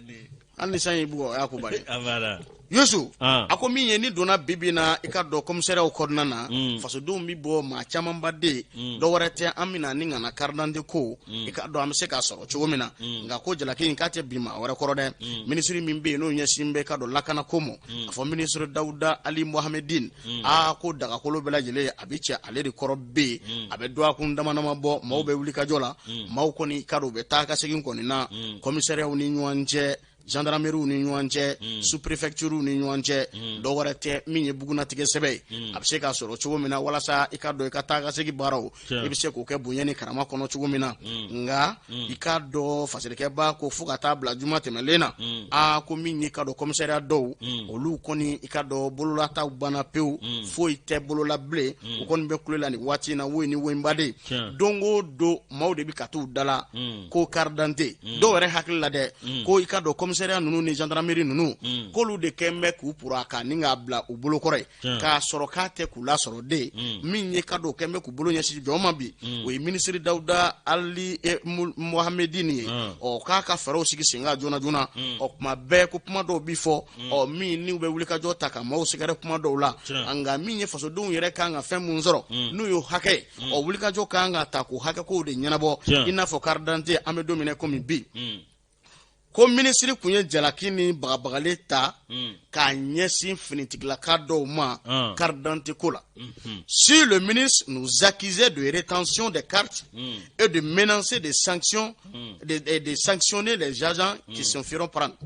bi. Hali ni san y'i bugɔ, o y'a ko bannen. Yusu, a ko min ye ni donna bibi na, i ka dɔn commissariat kɔnɔna na, fasodenw bɛ bɔ maa camanba de, dɔ wɛrɛ tɛ, an bɛna ni ŋana carte d'identité ko, i ka dɔn an bɛ se k'a sɔrɔ cogo min na. Nka ko jalaki in k'a tɛ bin maa wɛrɛ kɔrɔ dɛ. Minisiri min bɛ yen n'o ɲɛsin bɛ ka dɔn lakana ko ma, a fɔ minisiri Dawuda Ali Mohamedine, aa, ko dagakolo bɛɛ lajɛlen a bɛ cɛ ale de kɔrɔ bɛ yen. A bɛ dɔgɔkun dama dama bɔ, maaw bɛ wuli ka jɔ la, maaw kɔni ka dɔn u bɛ taa ka segin kɔni na commissariat ni ɲɔgɔn cɛ, gendarmerie ni ɲɔgɔn cɛ, sous préfecture ni ɲɔgɔn cɛ. Dɔ wɛrɛ tɛ, min ye bugunatigɛ sɛbɛn ye, a bɛ se k'a sɔrɔ cogo min na, walasa i ka dɔn i ka taa ka segin baaraw, i bɛ se k'o kɛ bonya ni karama kɔnɔ cogo min na. Nka i k'a dɔn fasirikɛba ko fo ka taa bila juma tɛmɛlen na, aa, ko min ye ka dɔn commissariat dɔw, olu kɔni i ka dɔn bololataw banna pewu, foyi tɛ bolola bilen. U kɔni bɛ kule la nin waati in na, wo ni wo baden, don o don maaw de bɛ ka t'u da la ko carte d'identité. Dɔw yɛrɛ hakili la dɛ, ko i ka dɔn commissariat ninnu ni gendarmerie ninnu, k'olu de kɛn bɛ k'u puru a kan ni k'a bila u bolo kɔrɔ ye, k'a sɔrɔ k'a tɛ k'u lasɔrɔ de. Min ye ka dɔn kɛn bɛ k'u bolo ɲɛsin jɔn ma bi, o ye minisiri Dawuda Ali Mohamedine ye. Ɔ, k'a ka fɛɛrɛw sigi sen kan joona joona. Ɔ, kuma bɛɛ ko kuma dɔw bi fɔ, ɔ, min n'u bɛ wulikajɔ ta ka maaw sɛgɛrɛ kuma dɔw la. Nka min ye fasodenw yɛrɛ kan ka fɛn mun sɔrɔ, n'u y'o hakɛ ye, ɔ, wulikajɔ kan ka ta k'o hakɛ kow de ɲɛnabɔ, i n'a fɔ carte d'identité. An bɛ don min na komi bi, ko minisiri tun ye jalaki ni bagabagali ta k'a ɲɛsin finitigilaka dɔw ma carte d'identité ko la. Si le ministre nous accusait de rétention des cartes et de menacer des sanctions, de sanctionner les agents qui s'en feront prendre.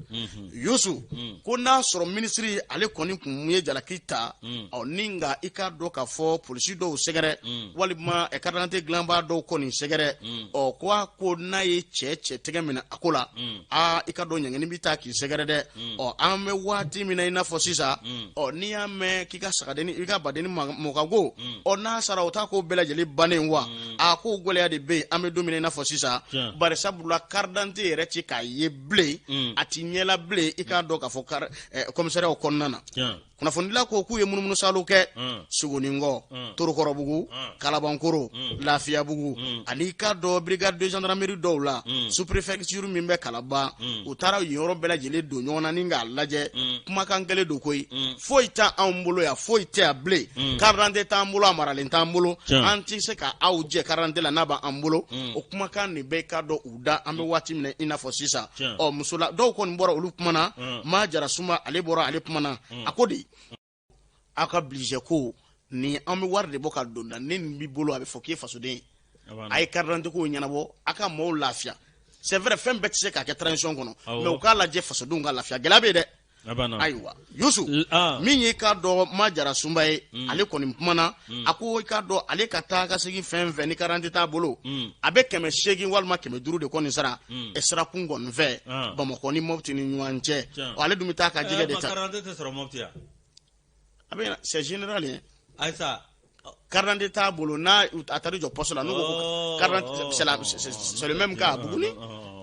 Yusu, ko n'a sɔrɔ minisiri ale kɔni kun ye jalaki ta, ɔ, ni nka i k'a dɔn k'a fɔ polisi dɔw sɛgɛrɛ walima carte d'identité dilanbaa dɔw kɔni sɛgɛrɛ, ɔ, ko a ko n'a ye cɛ cɛ tɛgɛ minɛ a ko la, aa, i ka dɔn ɲangini bɛ taa k'i sɛgɛrɛ dɛ. Ɔ, an bɛ waati min na i n'a fɔ sisan, ɔ, n'i y'a mɛn k'i ka sagadenni, i ka badenni mɔkago, ɔ, n'a sara, o t'a ko bɛɛ lajɛlen bannen wa? A ko gɛlɛya de bɛ yen, an bɛ don min na i n'a fɔ sisan, bari sabula carte d'identité yɛrɛ ti k'a ye bilen, a ti ɲɛla bilen, i k'a dɔn k'a fɔ commissariat kɔnɔna na. Kunnafonidila ko k'u ye munumunu salo kɛ Sogoninkɔ, Torokɔrɔbugu, Kalabankoro, Lafiyabugu, ani i k'a dɔn brigade de gendarmerie dɔw la, sous préfecture min bɛ Kalaban. U taara yen yɔrɔ bɛɛ lajɛlen don ɲɔgɔn na ni k'a lajɛ. Kumakan kelen don koyi, foyi tɛ anw bolo yan, foyi tɛ yan bilen, carte d'identité t'an bolo, a maralen t'an bolo, an tɛ se ka aw jɛ carte d'identité la n'a b'an bolo. O kumakan nin bɛɛ ka dɔn u da an bɛ waati min na i n'a fɔ sisan. Ɔ, musola dɔw kɔni bɔra, olu kumana. Maa Jara Suma, ale bɔra, ale kumana, a ko de aw ka budget ko ni an bɛ wari de bɔ ka don da ni nin b'i bolo, a bɛ fɔ k'i ye fasoden ye. A ye carte d'identité ko ɲɛnabɔ, a ka maaw lafiya. C'est vrai, fɛn bɛɛ tɛ se ka kɛ transition kɔnɔ, mais u k'a lajɛ fasodenw ka lafiya. Gɛlɛya bɛ yen dɛ. Ayiwa Yusu, min ye k'a dɔn Ma Jara Sunba ye, ale kɔni kumana, a ko i k'a dɔn ale ka taa ka segin fɛn fɛn ni carte d'identité t'a bolo, a bɛ 800 walima 500 de kɔni sara sirakun kɔni fɛ Bamakɔ ni Mɔpti ni ɲɔgɔn cɛ. Ale dun bɛ taa ka jɛgɛ de ta. A bɛ, c'est général ye. Ayisa. Carte d'identité t'a bolo, n'a a taara jɔ poste la, n'u ko carte d'identité, c'est le même cas à Buguni.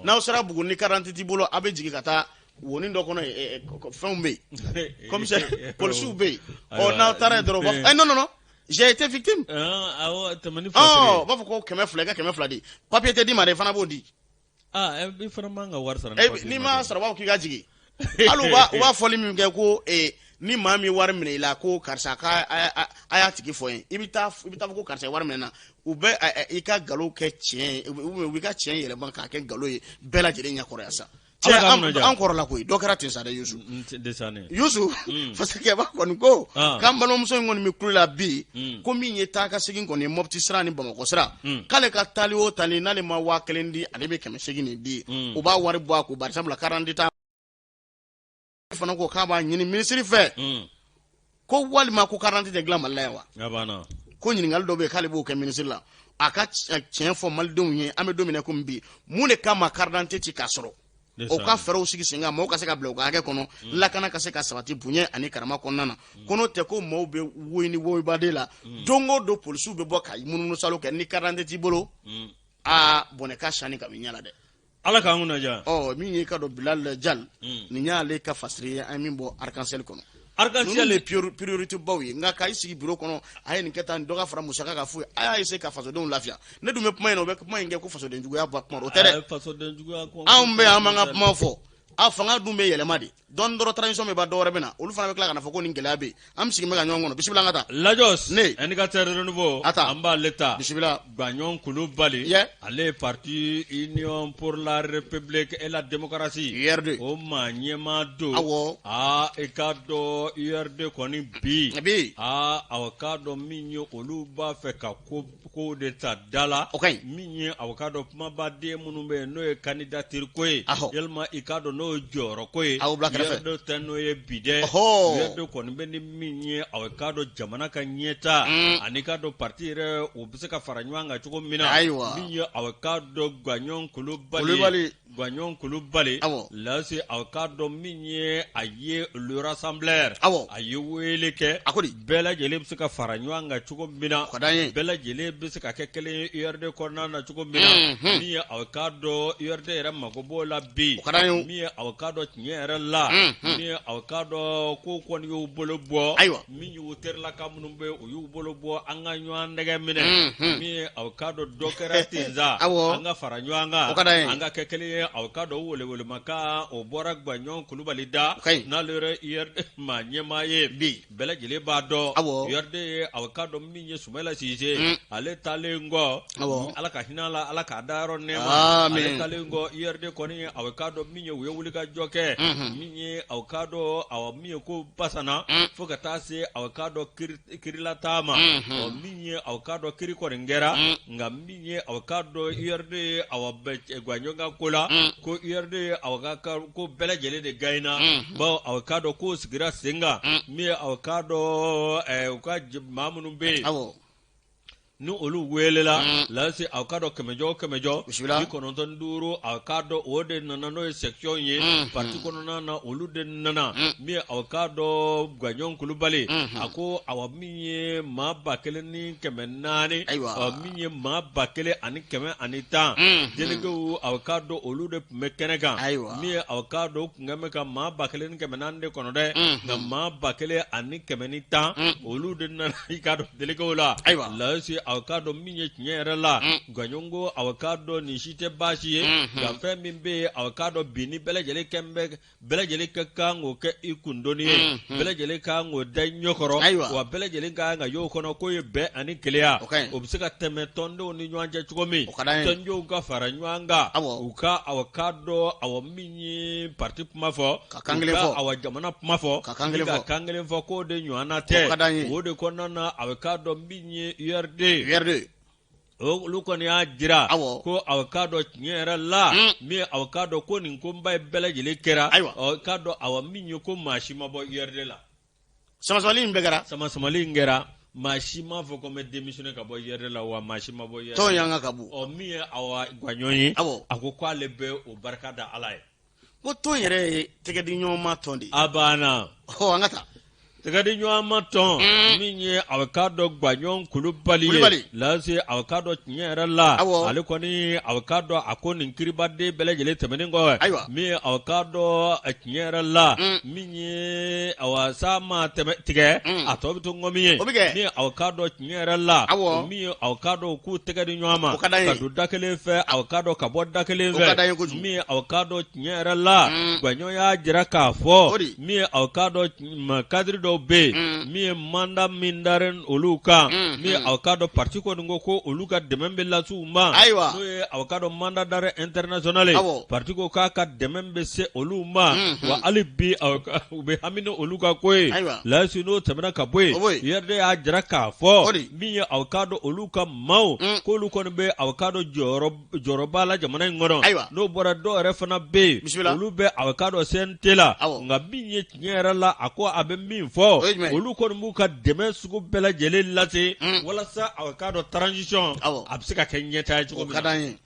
N'aw sera Buguni ni carte d'identité t'i bolo, a bɛ jigin ka taa wonin dɔ kɔnɔ yen, fɛnw bɛ yen, commissaire, polisiw bɛ yen. Ɔ, n'aw taara yen dɔrɔn, u b'a fɔ: non, non, non, j'ai été victime. Awɔ, tɛmɛ ni. Ɔ, u b'a fɔ ko 200, i ka 200 di. Papier tɛ d'i ma dɛ, i fana b'o di. Aa, i fana man ka wari sara. N'i ma sara, u b'a fɔ k'i ka jigin. Hali u b'a fɔli min kɛ ko ni maa min wari minɛ i la, ko karisa ka a y'a tigi fɔ n ye, i bɛ taa fɔ ko karisa ye wari minɛ n na, u bɛ i ka nkalon kɛ tiɲɛ ye, u b'i ka tiɲɛ yɛlɛma k'a kɛ nkalon ye bɛɛ lajɛlen ɲɛkɔrɔ yan sa. Cɛ, an kɔrɔla koyi, dɔ kɛra ten sa dɛ, Yusu. Yusu, fasakɛba kɔni ko k'an balimamuso in kɔni bɛ kulo la bi, ko min ye taa ka segin kɔni ye Mɔpti sira ni Bamakɔ sira, k'ale ka taali o taali, n'ale ma 1000 di, ale bɛ 800 nin di. U b'a wari bɔ a kun, bari sabula carte d'identité t'a fana ko k'a b'a ɲini minisiri fɛ ko walima ko carte d'identité tɛ dilan Mali la yan wa? Ko ɲininkali dɔ bɛ yen k'ale b'o kɛ minisiri la, a ka tiɲɛ fɔ malidenw ye. An bɛ don min na komi bi, mun de kama carte d'identité ti k'a sɔrɔ? O ka fɛɛrɛw sigi sen kan, maaw ka se ka bila u ka hakɛ kɔnɔ, lakana ka se ka sabati bonya ani karama kɔnɔna na. Ko n'o tɛ, ko maaw bɛ woyi ni woyibaden la don o don, polisiw bɛ bɔ ka munumunu salo kɛ. Ni carte d'identité t'i bolo, aa, bɔnɛ ka sani ka b'i ɲɛ la dɛ. Ala k'an kunna diya. Ɔ, min ye ka dɔn Bilal Jal, nin y'ale ka fasiri ye, an ye min bɔ Arc-en-Ciel kɔnɔ. Arc-en-Ciel. Ninnu de priorité baw ye, nka k'a sigi bureau kɔnɔ, a ye nin kɛ tan, dɔ ka fara musaka kan, foyi. A y'a essayer ka fasodenw lafiya. Ne dun bɛ kuma in na, u bɛ kuma in kɛ ko fasoden juguya ba kuma, o tɛ dɛ. Fasoden juguya. Anw bɛ yan, an b'an ka kuma fɔ. A fanga dun bɛ yɛlɛma de dɔɔni dɔrɔn, transition bɛ ban, dɔ wɛrɛ bɛ na, olu fana bɛ tila ka na fɔ ko nin gɛlɛya bɛ yen. An bɛ sigi bɛ ka ɲɔgɔn kɔnɔ. Bisimila, an ka taa. Lajɔs. Ne. Indicateur Renouveau. A ta. An b'ale ta. Bisimila. Gbaɲɔn Kulubali. Ale ye parti Union pour la République et la démocratie. URD. O maa ɲɛmaa don. Awɔ. Aa, i k'a dɔn URD kɔni bi. Bi. Aa, awɔ, k'a dɔn min ye, olu b'a fɛ ka ko kow de ta da la. O ka ɲi. Min ye, awɔ, k'a dɔn kumabaden minnu bɛ yen, n'o ye candidature ko ye. Yalima i k'a dɔn n'o ye jɔyɔrɔ ko ye. Aw bila kɛrɛfɛ. URD tɛ n'o ye bi dɛ. URD kɔni bɛ ni min ye, awɔ, k'a dɔn jamana ka ɲɛta ani k'a dɔn parti yɛrɛ, o bɛ se ka fara ɲɔgɔn kan cogo min na. Min ye, awɔ, k'a dɔn Gbaɲɔn Kulubali. Gbaɲɔn Kulubali. Lase, awɔ, k'a dɔn min ye, a ye le rassembleur. A ye wele kɛ. A ko di. Bɛɛ lajɛlen bɛ se ka fara ɲɔgɔn kan cogo min na. O ka d'an ye. Bɛɛ lajɛlen bɛ se ka kɛ kelen ye URD kɔnɔna na cogo min na. Min ye, awɔ, k'a dɔn URD yɛrɛ mako b'o la bi. O ka d'an ye. Min ye, awɔ, k'a dɔn tiɲɛ yɛrɛ la. Min ye, awɔ, k'a dɔn ko kɔni y'u bolo bɔ. Min y'u terilaka minnu bɛ, u y'u bolo bɔ, an ka ɲɔgɔn nɛgɛ minɛ. Min ye, awɔ, k'a dɔn dɔ kɛra ten sa. An ka fara ɲɔgɔn kan. O ka d'an ye. An ka kɛ kelen ye, awɔ, k'a dɔn welewelemakan o bɔra Gbaɲɔn Kulubali da. O ka ɲi. N'ale yɛrɛ URD maa ɲɛmaa ye. Bi. Bɛɛ lajɛlen b'a dɔn. URD ye, awɔ, k'a dɔn min ye Sumayila Sise, ale taalen kɔ. Ala ka hinɛ a la, Ala k'a dayɔrɔ nɛɛma. Ale taalen kɔ, URD kɔni, awɔ, k'a dɔn min ye, u ye wulikajɔ kɛ. Min ye, awɔ, k'a dɔn, awɔ, min ye ko basana fo ka taa se, awɔ, k'a dɔn kiirilataa ma. Ɔ, min ye, awɔ, k'a dɔn kiiri kɔni kɛra, nka min ye, awɔ, k'a dɔn URD ye, awɔ, Gbaɲɔn ka ko la, ko URD ye, awɔ, ka ko bɛɛ lajɛlen de gaɲena, bawo, awɔ, k'a dɔn k'o sigira sen kan. Min ye, awɔ, k'a dɔn u ka maa minnu bɛ yen, ni olu welela, lase, aw k'a dɔn kɛmɛjɔ o kɛmɛjɔ, 95, aw k'a dɔn o de nana, n'o ye section ye parti kɔnɔna na, olu de nana. Min ye, aw k'a dɔn Gbaɲɔn Kulubali, a ko awa, min ye maa 1400, min ye maa 1110 délégués, aw k'a dɔn olu de tun bɛ kɛnɛ kan. Min ye, aw k'a dɔn u tun bɛ ka maa 1400 de kɔnɔ dɛ, nka maa 1110, olu de nana, i k'a dɔn délégués la. Ayiwa. Lase. aw k'a dɔn min ye tiɲɛ yɛrɛ la Gaɲɔn ko aw k'a dɔn nin si tɛ baasi ye nka fɛn min bɛ yen aw k'a dɔn bi ni bɛɛ lajɛlen kɛ bɛ bɛɛ lajɛlen ka kan k'o kɛ i kundoni ye bɛɛ lajɛlen ka kan k'o da i ɲɛ kɔrɔ wa bɛɛ lajɛlen ka kan ka y'o kɔnɔ k'o ye bɛn ani kelenya o bɛ se ka tɛmɛ tɔndenw ni ɲɔgɔn cɛ cogo min tɔndenw ka fara ɲɔgɔn kan u ka aw k'a dɔn aw min ye parti kuma fɔ ka kan kelen fɔ aw jamana kuma fɔ ka kan kelen fɔ ka kan kelen fɔ k'o de ɲɔgɔnna tɛ o de kɔnɔna na aw k'a dɔn min ye URD Olu kɔni y'a jira ko aw k'a dɔn tiɲɛ yɛrɛ la min aw k'a dɔn ko nin koba in bɛɛ lajɛlen kɛra ayiwa aw k'a dɔn awa min ye ko maa si ma bɔ URD la samasamali in bɛɛ kɛra samasamali in kɛra maa si m'a fɔ ko n bɛ démissionner ka bɔ URD la wa maa si ma bɔ tɔn y'an ka ka bon ɔ min ye awa Gaɲɔn ye a ko k'ale bɛ o barika da Ala ye ko tɔn yɛrɛ ye tɛgɛdiɲɔgɔnma tɔn de ye a banna ɔ an ka taa tɛgɛdiɲɔgɔnma tɔn min ye aw k'a dɔn Gaɲɔn Kulubali ye lase aw k'a dɔn tiɲɛ yɛrɛ la ale kɔni aw k'a dɔn a ko nin kiribaden bɛɛ lajɛlen tɛmɛnen kɔ ayiwa min ye aw k'a dɔn tiɲɛ yɛrɛ la min ye awa sa ma tɛmɛ tigɛ a tɔ bɛ to ŋɔmi ye o bɛ kɛ min ye aw k'a dɔn tiɲɛ yɛrɛ la awɔ min ye aw k'a dɔn k'u tɛgɛ di ɲɔgɔn ma O ka d'an ye. ka don da kelen fɛ aw k'a dɔn ka bɔ da kelen O ka fɛ d'an ye kojugu. min ye aw k'a dɔn tiɲɛ yɛrɛ la Gaɲɔn y'a jira k'a fɔ O de. min ye aw k'a dɔn ma kadiri dɔw bɛ yen min ye mandat min daren olu kan min ye aw k'a dɔn parti kɔni ko ko olu ka dɛmɛ bɛ lase u ma Ayiwa. n'o ye aw k'a dɔn mandat d'arrêt international ye Awɔ. parti ko k'a ka dɛmɛ bɛ se olu ma wa hali bi u bɛ hami ni olu ka ko ye Ayiwa. lasi n'o tɛmɛna ka bɔ O bɔ yen. yen URD y'a jira k'a O fɔ de. min ye aw k'a dɔn olu ka maaw k'olu kɔni bɛ aw k'a dɔn jɔyɔrɔba la jamana in kɔnɔ Ayiwa. n'o bɔra dɔw yɛrɛ fana bɛ yen Bisimila. olu bɛ aw k'a dɔn CNT la Awɔ. nka min ye tiɲɛ yɛrɛ la a ko a bɛ min fɔ O ye jumɛn ye? olu kɔni b'u ka dɛmɛ sugu bɛɛ lajɛlen lase walasa aw k'a dɔn transition Awɔ. a bɛ se ka kɛ ɲɛtaa ye cogo O min ka na d'an ye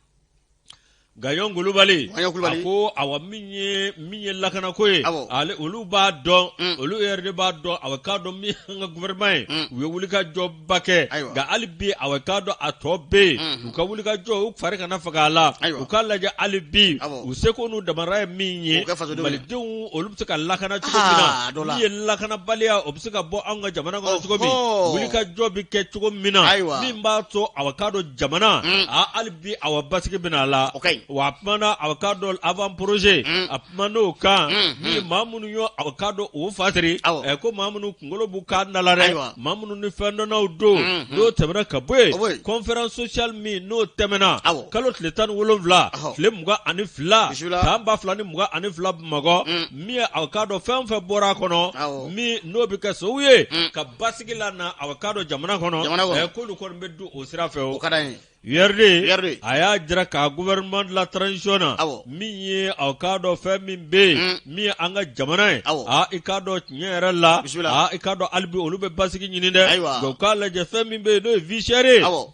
Gaɲɔn Kulubali Gaɲɔn Kulubali. a ko awa min ye min ye lakanako ye Awɔ. ale olu b'a dɔn olu yɛrɛ de b'a dɔn awa k'a dɔn min an ka gouvernement ye u ye wulikajɔba kɛ Ayiwa. nka hali bi awa k'a dɔn a tɔ bɛ yen u ka wulikajɔ u fari kana faga a la Ayiwa. u k'a lajɛ hali bi Awɔ. u seko n'u damara ye min ye O kɛ fasodenw ye. malidenw olu bɛ se ka lakana cogo min na Ah, dɔ la. min ye lakanabaliya o bɛ se ka bɔ anw ka jamana kɔnɔ cogo min Ɔhɔ. wulikajɔ bɛ kɛ cogo min na Ayiwa. min b'a to awa k'a dɔn jamana a hali bi awa basigi bɛna a la O ka ɲi. wa a kumana awa k'a dɔn avant projet a kumana o kan min ye maa minnu ye awa k'a dɔn o fasiri Awɔ. ɛ ko maa minnu kunkolo b'u kan da la dɛ Ayiwa. maa minnu ni fɛndɔnnaw don n'o tɛmɛna ka bɔ yen O bɔ yen. conférence sociale min n'o tɛmɛna Awɔ. kalo tile 17 Ɔhɔ. tile 22 Bisimila. san 2022 Bamakɔ min ye awa k'a dɔn fɛn o fɛn bɔra a kɔnɔ Awɔ. min n'o bɛ kɛ sababu ye ka basigi lana awa k'a dɔn jamana kɔnɔ Jamana kɔnɔ. ɛ k'olu kɔni bɛ don o sira fɛ o O ka d'an ye URD URD. a y'a jira k'a gouvernement de la transition na Awɔ. min ye aw k'a dɔn fɛn min bɛ yen min ye an ka jamana ye Awɔ. aa i k'a dɔn tiɲɛ yɛrɛ la Bisimila. aa i k'a dɔn hali bi olu bɛ basigi ɲini dɛ Ayiwa. nka u k'a lajɛ fɛn min bɛ yen n'o ye vie chère ye Awɔ.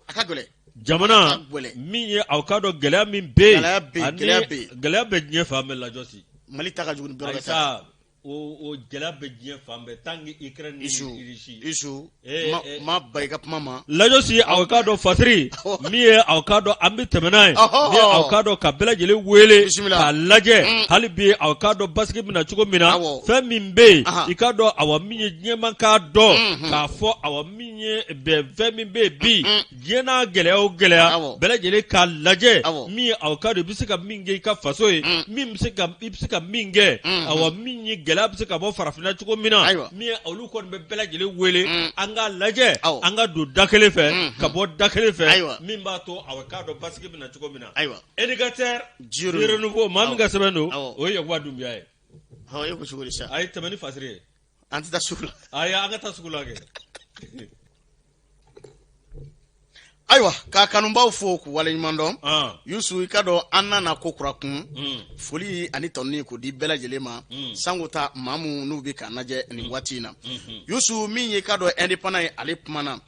A ka gɛlɛn. jamana A ka gɛlɛn. min ye aw k'a dɔn gɛlɛya min bɛ yen Gɛlɛya bɛ yen, ani gɛlɛya bɛ yen. gɛlɛya bɛ diɲɛ fan bɛɛ lajɔsi Mali ta ka jugu ni bɛɛ ayi ta sa o gɛlɛya bɛ diɲɛ fan bɛɛ tant que Ukraine ni Isu Russie Isu Eh, ma eh. ma ba i ka kuma ma lajɔsi aw k'a dɔn fasiri min ye aw k'a dɔn an bɛ tɛmɛ n'a ye Ɔhɔ. min ye aw k'a dɔn ka bɛɛ lajɛlen wele Bisimila. k'a lajɛ hali bi aw k'a dɔn basigi bɛna cogo min na Awɔ. fɛn min bɛ yen Aha. i k'a dɔn awa min ye diɲɛma k'a dɔn k'a fɔ awa min ye bɛn fɛn min bɛ yen bi diɲɛ n'a gɛlɛya o gɛlɛya Awɔ. bɛɛ lajɛlen k'a lajɛ Awɔ. min ye aw k'a dɔn i bɛ se ka min kɛ i ka faso ye min bɛ se ka i bɛ se ka min kɛ awa min ye gɛlɛya bɛ se ka bɔ farafinna cogo min na Ayiwa. min ye olu kɔni bɛ bɛɛ lajɛlen wele an k'a lajɛ Awɔ. an ka don da kelen fɛ ka bɔ da kelen fɛ Ayiwa. min b'a to aw k'a dɔn basigi bɛ na cogo min na Ayiwa. Indicateur Du du renouveau maa min ka sɛbɛn don Awɔ. o ye Yakuba Dunbiya ye Ɔ e ko cogo di sa a ye tɛmɛ ni fasiri ye an tɛ taa sugu la ayi an ka taa sugu la kɛ ayiwa ka kanubaw fo k'u waleɲuman dɔn Ah. Yusu i k'a dɔn an nana ko kura kun Mm. foli ani tɔnni k'o di bɛɛ lajɛlen ma sango ta maa minnu n'u bɛ k'an lajɛ nin waati in na Yusu min ye i k'a dɔn indépendant ye ale kumana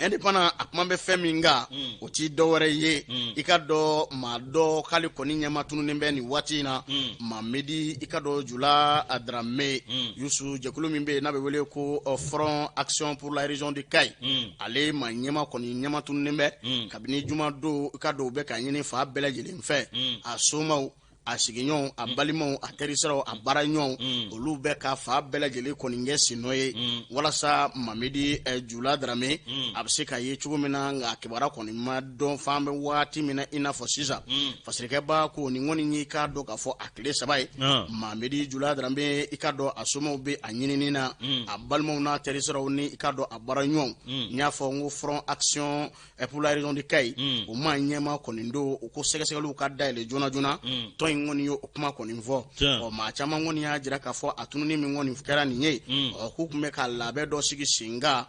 indépendant a kuma bɛ fɛn min kan o ti dɔwɛrɛ ye i k'a dɔn maa dɔ k'ale kɔni ɲɛma tununnen bɛ nin waati in na Mamedi i k'a dɔn Jula Darame Yusu jɛkulu min bɛ yen n'a bɛ wele ko Front Action pour la région de Kayes ale maa ɲɛma kɔni ɲɛma tununnen bɛ kabini juma don i k'a dɔn u bɛ k'a ɲini fan bɛɛ lajɛlen fɛ a somaw A sigiɲɔgɔnw, a balimaw, a terisiraw, a baaraɲɔgɔnw, olu bɛ ka fan bɛɛ lajɛlen kɔni kɛ sennɔ ye walasa Mamedi Jula Darame a bɛ se ka ye cogo min na, nka kibaruya kɔni ma dɔn f'an bɛ waati min na i n'a fɔ sisan. Fasirikɛba ko nin kɔni y'i k'a dɔn k'a fɔ a tile 3 ye. Mamedi Jula Darame, i k'a dɔn a somaw bɛ a ɲinini na, a balimaw n'a terisiraw ni i k'a dɔn a baaraɲɔgɔnw. N y'a fɔ n ko Front Action pour la région de Kayi, o maa ɲɛmaa kɔni don. U ko sɛgɛsɛgɛliw ka dayɛlɛ joona joona. Tɔn in kɔni ye o kuma kɔni fɔ. Ɔ, maa caman kɔni y'a jira k'a fɔ a tununi min kɔni kɛra nin ye, ɔ, k'u tun bɛ ka labɛn dɔ sigi sen kan.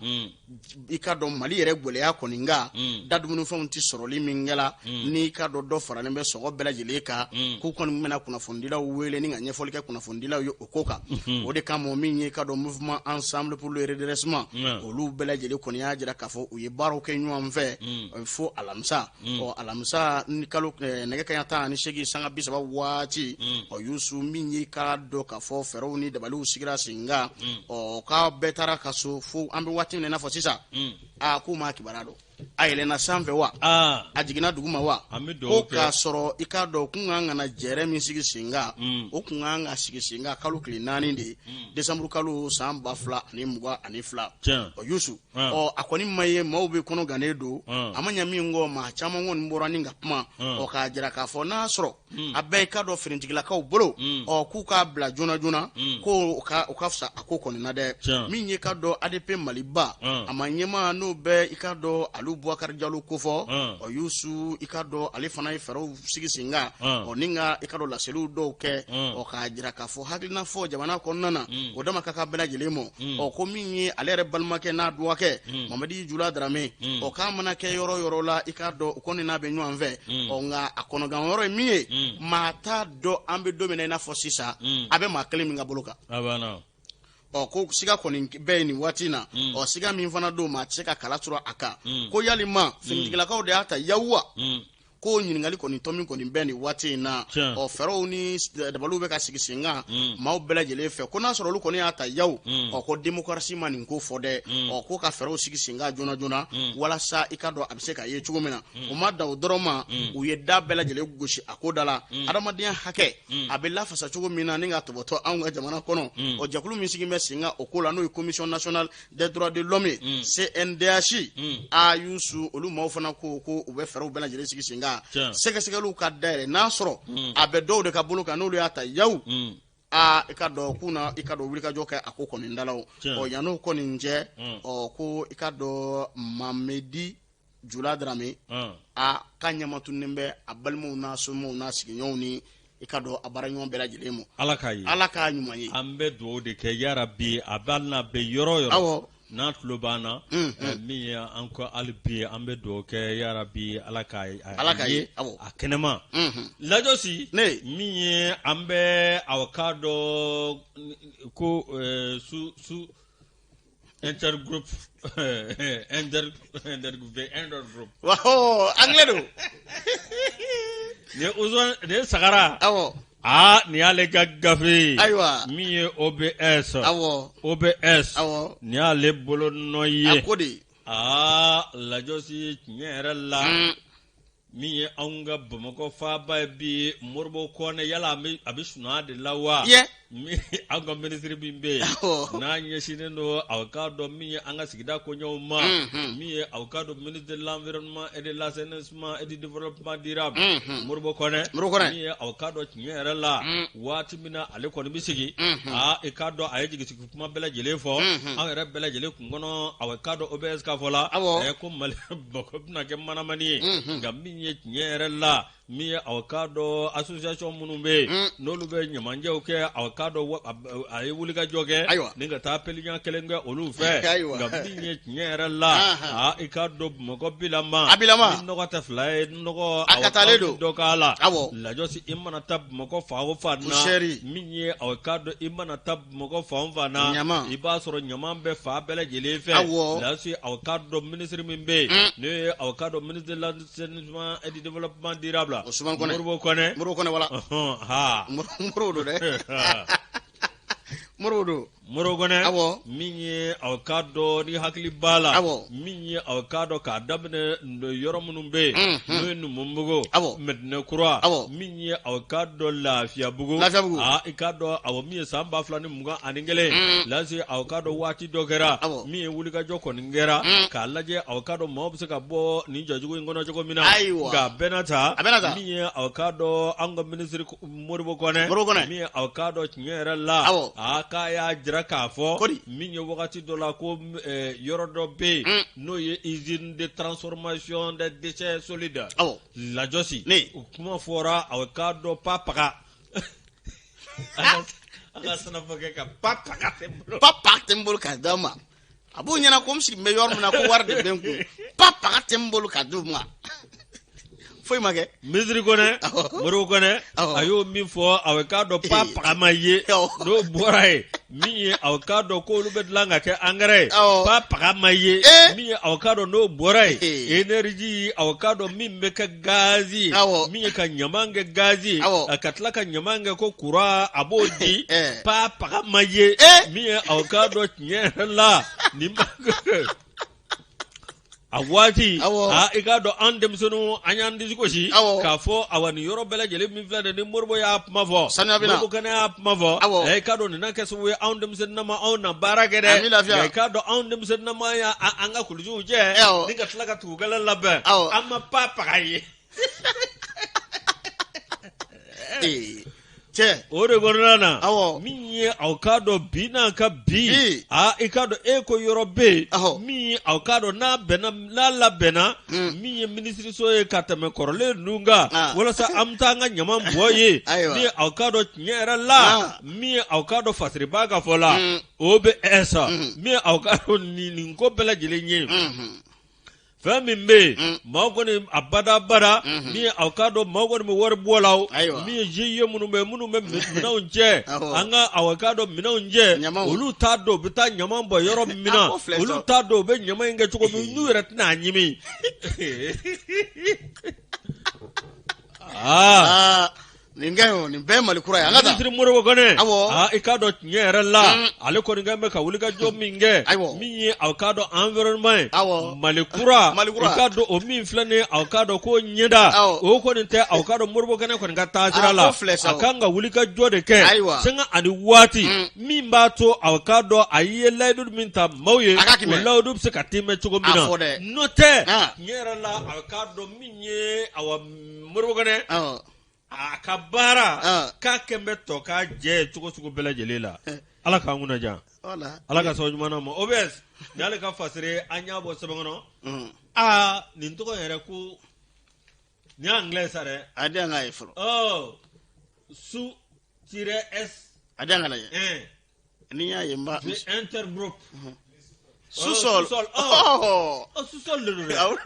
I k'a dɔn Mali yɛrɛ gɛlɛya kɔni kan, da dumunifɛnw tɛ sɔrɔli min kɛla, n'i k'a dɔn dɔ faralen bɛ sɔngɔ bɛɛ lajɛlen kan, k'u kɔni bɛna kunnafonidilaw wele ni ka ɲɛfɔli kɛ kunnafonidilaw ye o ko kan. O de kama, min ye i k'a dɔn Mouvement Ensemble pour le redressement, olu bɛɛ lajɛlen kɔni y'a jira k'a fɔ u ye baaraw kɛ ɲɔgɔn fɛ fo alamisa. Ɔ, alamisa ni kalo nɛgɛ kaɲa 18 sanga 30 waati, ɔ, Yusu, min ye k'a dɔn k'a fɔ fɛɛrɛw ni dabaliw sigira sen kan, ɔ, k'a bɛɛ taara ka so fo an bɛ waati min na i n'a fɔ sisan, aa, k'u m'a kibaruya dɔn. A yɛlɛnna sanfɛ wa, a jiginna duguma wa? Ko k'a sɔrɔ i k'a dɔn kun kan ka na jɛrɛ min sigi sen kan, o kun kan ka sigi sen kan kalo tile 4 de ye, desanburu kalo san 2022. Ɔ, Yusu, ɔ, a kɔni ma ye, maaw bɛ kɔnɔ gannen don. A ma ɲɛ min kɔ, maa caman kɔni bɔra ni ka kuma, ɔ, k'a jira k'a fɔ n'a sɔrɔ a bɛɛ i k'a dɔn finitigilakaw bolo, ɔ, k'u k'a bila joona joona, ko o ka fisa a ko kɔni na dɛ. Min ye k'a dɔn ADP Maliba, a ma ɲɛmaa n'o bɛ i k'a dɔn Alu Bubakari Jalo kofɔ. Ɔ, Yusu, i k'a dɔn ale fana ye fɛɛrɛw sigi sen kan, ɔ, ni ka i k'a dɔn laseliw dɔw kɛ, ɔ, k'a jira k'a fɔ hakilina fɔ jamana kɔnɔna na, o dama ka kan bɛɛ lajɛlen ma. Ɔ, ko min ye ale yɛrɛ balimakɛ n'a dɔgɔkɛ Mamadi Jula Darame, ɔ, k'a mana kɛ yɔrɔ yɔrɔ la, i k'a dɔn u kɔni n'a bɛ ɲɔgɔn fɛ. Ɔ, nka a kɔnɔgan yɔrɔ ye min ye, maa t'a dɔn an bɛ don min na i n'a fɔ sisan, a bɛ maa kelen min ka bolo kan. Ɔ, ko siga kɔni bɛ yen nin waati in na. Ɔ, siga min fana don, maa tɛ se ka kala sɔrɔ a kan, ko yalima finitigilakaw de y'a ta yawu wa? Ko ɲininkali kɔni tɔ min kɔni bɛ nin waati in na. Ɔ, fɛɛrɛw ni dabaliw bɛ ka sigi sen kan maaw bɛɛ lajɛlen fɛ, ko n'a sɔrɔ olu kɔni y'a ta yawu, ɔ, ko démocratie ma nin ko fɔ dɛ. Ɔ, ko ka fɛɛrɛw sigi sen kan joona joona walasa i ka dɔn a bɛ se ka ye cogo min na. U ma dan o dɔrɔn ma, u ye da bɛɛ lajɛlen gosi a ko da la, adamadenya hakɛ a bɛ lafasa cogo min na ni ka tɔbɔtɔ anw ka jamana kɔnɔ. Ɔ, jɛkulu min sigi bɛ sen kan o ko la, n'o ye Commission nationale des droits de l'homme ye, CNDH, a Yusu, olu maaw fana ko ko u bɛ fɛɛrɛw bɛɛ lajɛlen sigi sen kan, sɛgɛsɛgɛliw ka dayɛlɛ n'a sɔrɔ a bɛ dɔw de ka bolo kan, n'olu y'a ta yawu. Aa, i ka dɔn k'u na i ka dɔn wulikajɔ kɛ a ko kɔni da la. Ɔ, yann'o kɔni cɛ, ɔ, ko i ka dɔn Mamedi Jula Darame, a ka ɲɛmatunnen bɛ a balimaw n'a somɔgɔw n'a sigiɲɔgɔnw ni i ka dɔn a baaraɲɔgɔn bɛɛ lajɛlen ma. Ala k'a ye. Ala k'a ɲuman ye. An bɛ dugawu de kɛ yarabi, a bɛ n'a bɛ yɔrɔ o yɔrɔ n'a tulo b'an na, min ye an ko hali bi an bɛ dugawu kɛ yarabi, Ala k'a Ala k'a ye a kɛnɛma. Lajɔsi ne min ye an bɛ aw k'a dɔn ko su su intergroupe inter intergroupe. Waaw, anglais don. Nin ye Usumani, nin ye Sagara. Aa, nin y'ale ka gafe ye. Min ye OBS. OBS. Nin y'ale bolo nɔ ye. A ko de. Aa, Lajɔsi, tiɲɛ yɛrɛ la. Min ye anw ka Bamakɔ faaba ye bi, Moribo Kɔnɛ, yala a bɛ sunɔgɔ de la wa? An ka minisiri min bɛ yen n'a ɲɛsinnen don aw k'a dɔn min ye an ka sigida koɲɛw ma, min ye aw k'a dɔn ministre de l'environnement et de l'assainissement et du développement durable, Moribo Kɔnɛ, min ye aw k'a dɔn tiɲɛ yɛrɛ la, waati min na ale kɔni bɛ sigi, aa, i k'a dɔn a ye jigisigi kuma bɛɛ lajɛlen fɔ anw yɛrɛ bɛɛ lajɛlen kun kɔnɔ. Aw k'a dɔn OBS ka fɔ la ko Mali Bamakɔ bɛna kɛ manamani ye, nka min ye tiɲɛ yɛrɛ la, min ye aw k'a dɔn association minnu bɛ yen, n'olu bɛ ɲamajɛw kɛ, aw k'a dɔn a ye wulikajɔ kɛ ni ka taa peliɲa kelen kɛ olu fɛ. Nka min ye tiɲɛ yɛrɛ la, aa, i k'a dɔn Bamakɔ bilama, a bilama ni nɔgɔ tɛ fila ye, nɔgɔ a ka taalen don dɔ k'a la. Lajɔsi, i mana taa Bamakɔ fan o fan na, min ye aw k'a dɔn i mana taa Bamakɔ fan o fan na, i b'a sɔrɔ ɲaman bɛ fan bɛɛ lajɛlen fɛ. Lajɔsi, aw k'a dɔn minisiri min bɛ yen, n'o ye aw k'a dɔn ministre de l'assainissement et du développement durable, Ousmane Kɔnɛ. Moribo Kɔnɛ. Moribo Kɔnɛ, wala. Ha. Moribo don dɛ, Moribo don. Modibo Kɔnɛ Awɔ. Min ye aw k'a dɔn ni hakili b'a la Awɔ. Min ye aw k'a dɔn k'a daminɛ yɔrɔ minnu bɛ yen n'o ye Numubugu Awɔ. Mɛdinɛ Kura Awɔ. Min ye aw k'a dɔn Lafiyabugu Lafiyabugu. Aa i k'a dɔn awɔ min ye san 2021 lase aw k'a dɔn waati dɔ kɛra Awɔ. Min ye wulikajɔ kɔni kɛra k'a lajɛ aw k'a dɔn maaw bɛ se ka bɔ nin jajugu in kɔnɔ cogo min na Ayiwa. Nka a bɛɛ n'a ta A bɛɛ n'a ta. Min ye aw k'a dɔn an ka minisiri Modibo Kɔnɛ Modibo Kɔnɛ. min ye aw k'a dɔn tiɲɛ yɛrɛ la Awɔ. a k'a y'a jira k'a fɔ Kodi. min ye wagati dɔ la ko yɔrɔ dɔ bɛ yen n'o ye usine de transformation des déchets solides Awɔ. Lajɔsi Ne. o kuma fɔra aw k'a dɔn pa paga an ka sɛnɛfɔkɛ ka pa paga tɛ n bolo Pa paga tɛ n bolo k'a d'a ma. A b'u ɲɛna ko n sigilen bɛ yɔrɔ min na ko wari de bɛ n kun. Pa paga tɛ n bolo k'a d'u ma. Foyi ma kɛ. Minisiri Kɔnɛ Awɔ. Modibo Kɔnɛ Awɔ. a y'o min fɔ aw k'a dɔn pa paga ma ye Awɔ. n'o bɔra yen min ye aw k'a dɔn k'olu bɛ dilan ka kɛ angɛrɛ ye Awɔ. pa paga ma ye Eh. min ye aw k'a dɔn n'o bɔra yen Eh. énergie aw k'a dɔn min bɛ kɛ gazi ye Awɔ. min ye ka ɲaman kɛ gazi ye Awɔ. ka tila ka ɲaman kɛ ko courant a b'o di Eh. pa paga ma ye Eh. min ye aw k'a dɔn tiɲɛ yɛrɛ la nin ma a waati Awɔ. aa i k'a dɔn an denmisɛnninw an y'an disi gosi Awɔ. k'a fɔ awa nin yɔrɔ bɛɛ lajɛlen min filɛ nin ye ni Modibo y'a kuma fɔ Saniya bɛ na. Modibo Kɔnɛ y'a kuma fɔ Awɔ. ɛ i k'a dɔn nin na kɛ sababu ye anw denmisɛnninnama anw na baara kɛ dɛ An bɛ lafiya. Nka i k'a dɔn anw denmisɛnninnama y'a an ka kulusiw jɛ Awɔ. ni ka tila ka tugukɛlɛ labɛn Awɔ. an ma pa paga ye Ee, cɛ. O de kɔnɔna na Awɔ. min ye aw k'a dɔn bi n'a ka bi Bi. aa i k'a dɔn e ko yɔrɔ bɛ yen Awɔ. min ye aw k'a dɔn n'a bɛnna n'a labɛnna min ye minisiriso ye ka tɛmɛ kɔrɔlen ninnu kan Ah. walasa an bɛ taa an ka ɲaman bɔ yen Ayiwa. min ye aw k'a dɔn tiɲɛ yɛrɛ la Ah. min ye aw k'a dɔn fasiriba ka fɔ la OBS min ye aw k'a dɔn nin ko bɛɛ lajɛlen ye fɛn min bɛ yen mm. maaw kɔni a badabada mm-hmm. min ye aw k'a dɔn maaw kɔni bɛ wari bɔ la o min ye GIE minnu bɛ minnu bɛ minɛnw cɛ an ka aw k'a dɔn minɛnw cɛ olu t'a dɔn u bɛ taa ɲaman bɔ yɔrɔ min na olu t'a dɔn u bɛ ɲaman in kɛ cogo min n'u yɛrɛ tɛna a ɲimi aa Nin ka ɲi nin bɛɛ Mali kura ye an ka taa minisiri Modibo Kɔnɛ awɔ aa i k'a dɔn tiɲɛ yɛrɛ la ale kɔni kɛlen bɛ ka wulikajɔ min kɛ ayiwa min ye aw k'a dɔn environnement ye awɔ Mali kura Mali kura i k'a dɔn o min filɛ nin ye aw k'a dɔn ko ɲɛda awɔ o kɔni tɛ aw k'a dɔn Modibo Kɔnɛ kɔni ka taasira la a ko filɛ sa a kan ka wulikajɔ de kɛ ayiwa sanga ani waati min b'a to aw k'a dɔn a ye layidu min ta maaw ye a ka kimɛ o layidu bɛ se ka timɛ cogo min a na fɔ dɛ n'o tɛ tiɲɛ yɛrɛ la aw k'a dɔn min ye awa Modibo Kɔnɛ awɔ a ka baara k'a kɛn bɛ tɔ k'a jɛ cogo sugu bɛɛ lajɛlen la ala k'an kunna diya ala ka sababu ɲuman d'an ma OBS nin y'ale ka fasiri an y'a bɔ sɛbɛn kɔnɔ aa nin tɔgɔ yɛrɛ ko nin ye anglais sa dɛ a di an k'a ye fɔlɔ ɔ sous tiret S a di an ka lajɛ ni y'a ye n b'a intergroupe sous-sol sous-sol ɔ sous-sol de don dɛ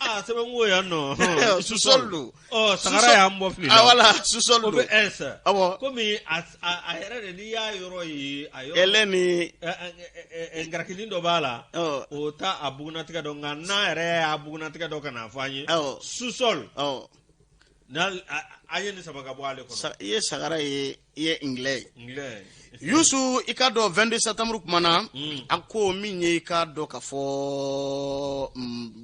aa sɛbɛn ko yan nɔ sous-sol don ɔ sagara y'an bɔ fili la ah voilà sous-sol don OBS awɔ komi a yɛrɛ de n'i y'a yɔrɔ ye a yɔrɔ ɛlɛ ni ngarakinin dɔ b'a la o ta a bugunnatigɛ dɔn nka n'a yɛrɛ y'a bugunnatigɛ dɔn ka n'a fɔ an ye sous-sol awɔ an ye nin saba ka bɔ ale kɔnɔ i ye sagara ye i ye anglais ye yusu i k'a dɔn 22 septembre kuma na a ko min ye i k'a dɔn k'a fɔ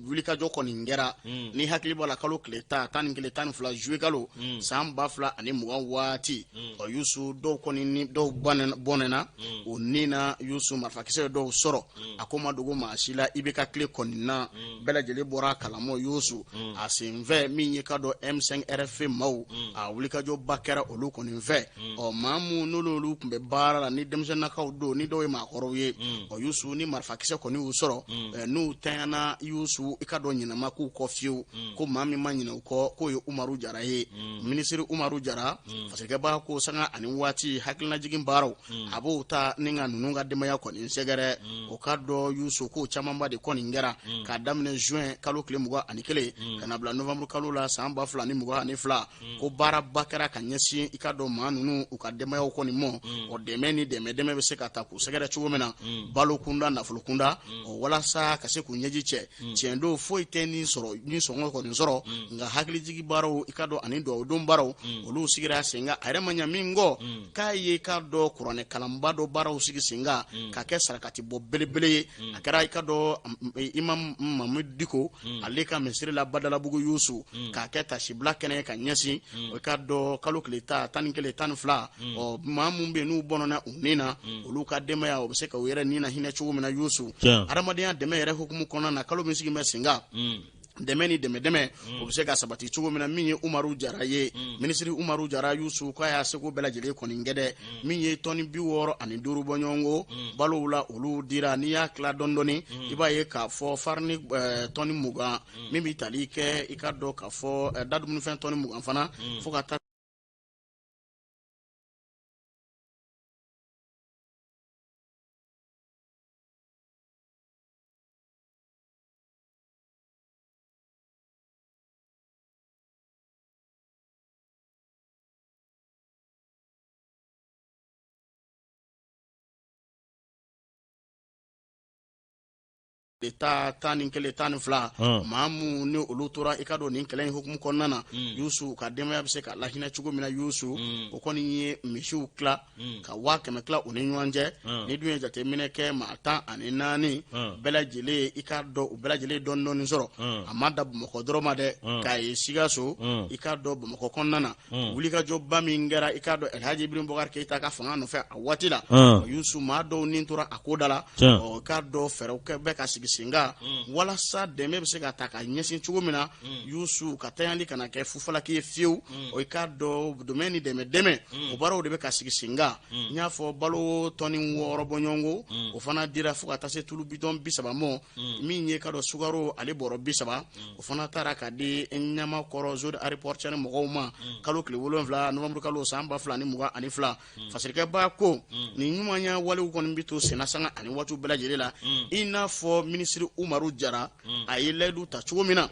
wulikajɔ kɔni kɛra ni hakili b'a la kalo tile 10 11 12 juillet kalo san 2020 waati ɔ yusu dɔw kɔni ni dɔw bɔnɛna o ni na yusu marifakisɛ ye dɔw sɔrɔ a ko ma dogo maa si la IBK tile kɔni na bɛɛ lajɛlen bɔra a kalama yusu a senfɛ min ye k'a dɔn M5 RFP maaw a wulikajɔba kɛra olu kɔni fɛ ɔ maa minnu n'olu tun bɛ baara la ni denmisɛnninnakaw don ni dɔw ye maakɔrɔw ye ɔ yusu ni marifakisɛ kɔni y'u sɔrɔ n'u tanyana yusu i k'a dɔn ɲinɛ ma k'u kɔ fiyewu ko maa min ma ɲinɛ u kɔ k'o ye umaru jara ye minisiri umaru jara fasirikɛbaa ko sanga ani waati hakilinajigin baaraw a b'o ta ni ka ninnu ka denbaya kɔni sɛgɛrɛ o k'a dɔn yusu k'o camanba de kɔni kɛra k'a daminɛ juin kalo tile 21 ka na bila novembre kalo la san 2022 ko Ko baaraba kɛra ka ɲɛsin i ka dɔn maa ninnu u ka denbayaw kɔni mɔ. O dɛmɛ ni dɛmɛ dɛmɛ bɛ se ka ta k'u sɛgɛrɛ cogo min na, balo kunda, nafolo kunda, o walasa ka se k'u ɲɛji cɛ. Tiɲɛ don, foyi tɛ ni sɔrɔ ni sɔngɔ kɔni sɔrɔ, nka hakilijigi baaraw, i ka dɔn, ani dugawudon baaraw, olu sigira sen kan. A yɛrɛ ma ɲa min kɔ, k'a ye i ka dɔn kuranɛ kalanba dɔ baaraw sigi sen kan ka kɛ sarakati bɔ belebele ye. A kɛra i ka dɔn imam Mamudu Diko ale ka misiri la Badalabugu Yusu, k'a kɛ tasibila kɛnɛ ka ɲɛsin o ka dɔn kalo tile 11, 12. Ɔ, maa minnu bɛ yen n'u bɔnɔna u ni na, olu ka denbaya o bɛ se ka u yɛrɛ ni na hinɛ cogo min na Yusu, adamadenya dɛmɛ yɛrɛ hukumu kɔnɔna na, kalo min sigi bɛ sen kan, dɛmɛ ni dɛmɛ dɛmɛ o bɛ se ka sabati cogo min na. Min ye Umaru Jara ye, minisiri Umaru Jara Yusu, k'a y'a seko bɛɛ lajɛlen kɔni kɛ dɛ. Min ye tɔni 65 bɔɲɔgɔnko balow la, olu dira. N'i y'a tila dɔɔni dɔɔni, i b'a ye k'a fɔ farini tɔni 20, min bɛ tali kɛ i ka dɔn k'a fɔ da dumunifɛn tɔni 20 fana, fo ka taa 11, 12. Maa minnu ni olu tora i ka dɔn nin kɛlɛ in hukumu kɔnɔna na Yusu, ka denbaya bɛ se ka lahinɛ cogo min na Yusu, o kɔni ye misiw tila ka 100 000 tila u ni ɲɔgɔn cɛ. Ni dun ye jateminɛ kɛ, maa 14 bɛɛ lajɛlen, i k'a dɔn u bɛɛ lajɛlen dɔɔni dɔɔni sɔrɔ. A ma dan Bamakɔ dɔrɔn ma dɛ, Kayi, Sikaso, i k'a dɔn Bamakɔ kɔnɔna na, wulikajɔba min kɛra i k'a dɔn Elhaji Ibrahim Bubakari Keyita ka fanga nɔfɛ a waati la Yusu, maa dɔw ni tora a ko da la. Ɔ, i k'a dɔn fɛɛrɛw bɛ ka sigi sen kan walasa dɛmɛ bɛ se ka ta ka ɲɛsin cogo min na Yusu, ka tanyali kana kɛ fufalaki ye fiyewu. O i k'a dɔn dɛmɛ ni dɛmɛ dɛmɛ, o baaraw de bɛ ka sigi sen kan. N y'a fɔ balo tɔni 6 bɔɲɔgɔnko, o fana dira, fo ka taa se tulu bidɔn 30 mɔ. Min ye ka dɔn sukaro ale bɔrɔ 30, o fana taara ka di Ɲamakɔrɔ zone aéroportuaire mɔgɔw ma kalo tile 7 novembre kalo san 2022. Fasirikɛba ko nin ɲumanya walew kɔni bɛ to senna sanga ani waatiw bɛɛ lajɛlen la, i n'a fɔ minisiri Umaru Jara a ye layidu ta cogo min na,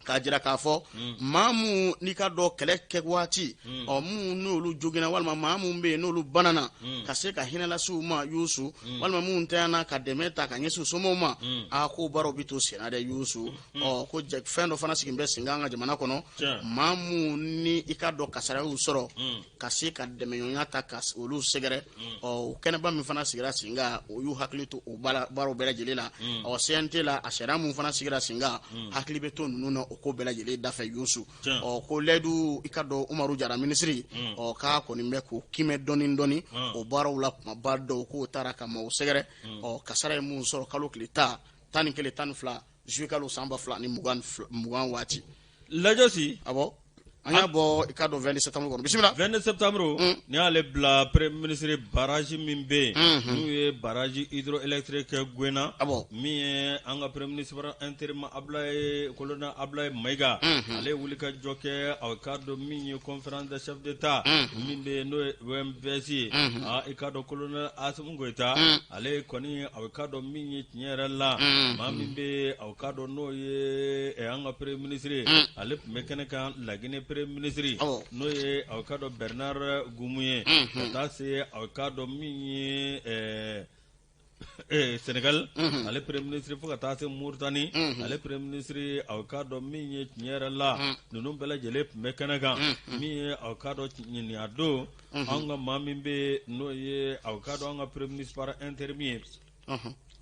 k'a jira k'a fɔ maa minnu n'i ka dɔn kɛlɛ kɛ waati, ɔ, minnu n'olu joginna, walima maa minnu bɛ yen n'olu banana, ka se ka hinɛ lase u ma Yusu, walima minnu tanyana, ka dɛmɛ ta ka ɲɛsin u somɔgɔw ma. A ko baaraw bɛ to senna dɛ Yusu. Ɔ, ko fɛn dɔ fana sigilen bɛ sen kan an ka jamana kɔnɔ, maa minnu ni i ka dɔn kasara y'u sɔrɔ, ka se ka dɛmɛɲɔgɔnya ta ka olu sɛgɛrɛ. Ɔ, o kɛnɛba min fana sigira sen kan, o y'u hakili to o baaraw bɛɛ lajɛlen la. Ɔ, CNT la, a sariya min fana sigira sen kan, hakili bɛ to ninnu na o ko bɛɛ lajɛlen dafɛ Yusu. Ɔ, ko layidu, i ka dɔn Umaru Jara minisiri, ɔ, k'a kɔni bɛ k'o kimɛ dɔɔni dɔɔni o baaraw la. Kumaba dɔw k'o taara ka maaw sɛgɛrɛ. Ɔ, kasara ye mun sɔrɔ kalo tile 11, 12 juillet kalo san 2020 waati. Lajɔsi. Awɔ, an y'a bɔ i ka dɔn 22 septembre kɔnɔ. Bisimila. 22 septembre, ni y'ale bila premier ministre, barrage min bɛ yen n'u ye barrage hydroélectrique Gouina, min ye an ka premier ministre par intérim Ablaye, colonel Ablaye Mayiga, ale ye wuli ka jɔ kɛ. A k'a dɔn min ye conférence des chefs d'État min bɛ yen n'o ye OMVS ye, aa, i k'a dɔn colonel Assimi Goïta, ale kɔni, a k'a dɔn min ye tiɲɛ yɛrɛ la, maa min bɛ a k'a dɔn n'o ye an ka premier ministre ye, ale tun bɛ kɛnɛ kan. Laginɛ premier ministre, n'o ye a k'a dɔn Bernard Goumou ye, ka taa se a k'a dɔn min ye Sénégal ale premier ministre, fo ka taa se Mauritanie ale premier ministre, a k'a dɔn min ye tiɲɛ yɛrɛ la, ninnu bɛɛ lajɛlen tun bɛ kɛnɛ kan. Min ye a k'a dɔn nin a don, an ka maa min bɛ n'o ye a k'a dɔn an ka premier ministre par intérim ye,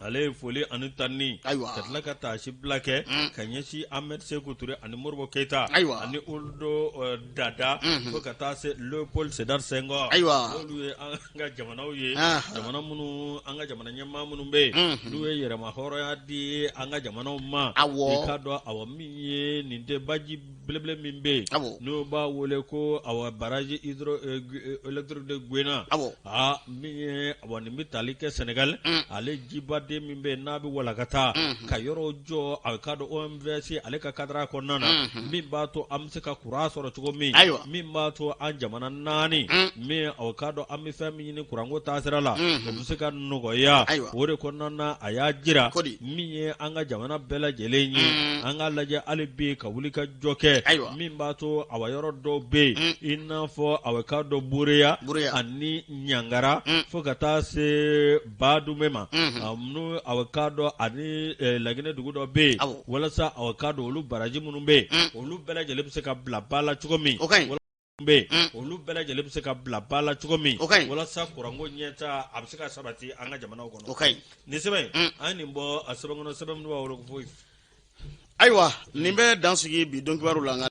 ale ye foli ani tanni, ayiwa, ka tila ka taasibila kɛ ka ɲɛsin Ahmed Sékou Touré ani Modibo Keyita, ayiwa, ani Ould Daddah, fo ka taa se Léopold Sédar Senghor. Ayiwa. Olu ye an ka jamanaw ye, jamana minnu, an ka jamana ɲɛmaa minnu bɛ yen n'u ye yɛrɛma hɔrɔnya di an ka jamanaw ma. I k'a dɔn, awa, min ye nin tɛ baji belebele min bɛ yen n'o b'a wele ko, awa, barrage hydroélectrique de Gouina, aa, min ye, awa, nin bɛ tali kɛ Sénégal, ale jiba baden min bɛ yen n'a bɛ walakata ka yɔrɔw jɔ a k'a dɔn OMVS ale ka kadara kɔnɔna na min b'a to an bɛ se ka kuran sɔrɔ cogo min ayiwa min b'a to an jamana naani min a k'a dɔn an bɛ fɛn min ɲini kuranko taasira la o bɛ se ka nɔgɔya o de kɔnɔna na a y'a jira min ye an ka jamana bɛɛ lajɛlen ye an k'a lajɛ hali bi ka wuli ka jɔ kɛ ayiwa min b'a to awa yɔrɔ dɔw bɛ yen i n'a fɔ awa k'a dɔn Bureya ani Ɲangara fo ka taa se Badumɛ ma n'o awa k'a dɔn ani Laginɛ dugu dɔ bɛ yen walasa awa k'a dɔn olu baraji minnu bɛ yen olu bɛɛ lajɛlen bɛ se ka bila ba la cogo min bɛ yen olu bɛɛ lajɛlen bɛ se ka bila ba la cogo min walasa kuranko ɲɛtaa a bɛ se ka sabati an ka jamanaw kɔnɔ nin sɛbɛn an ye nin bɔ a sɛbɛn kɔnɔ sɛbɛn minnu b'a wele ko foyi ayiwa nin bɛ dan sigi bi don kibaru la.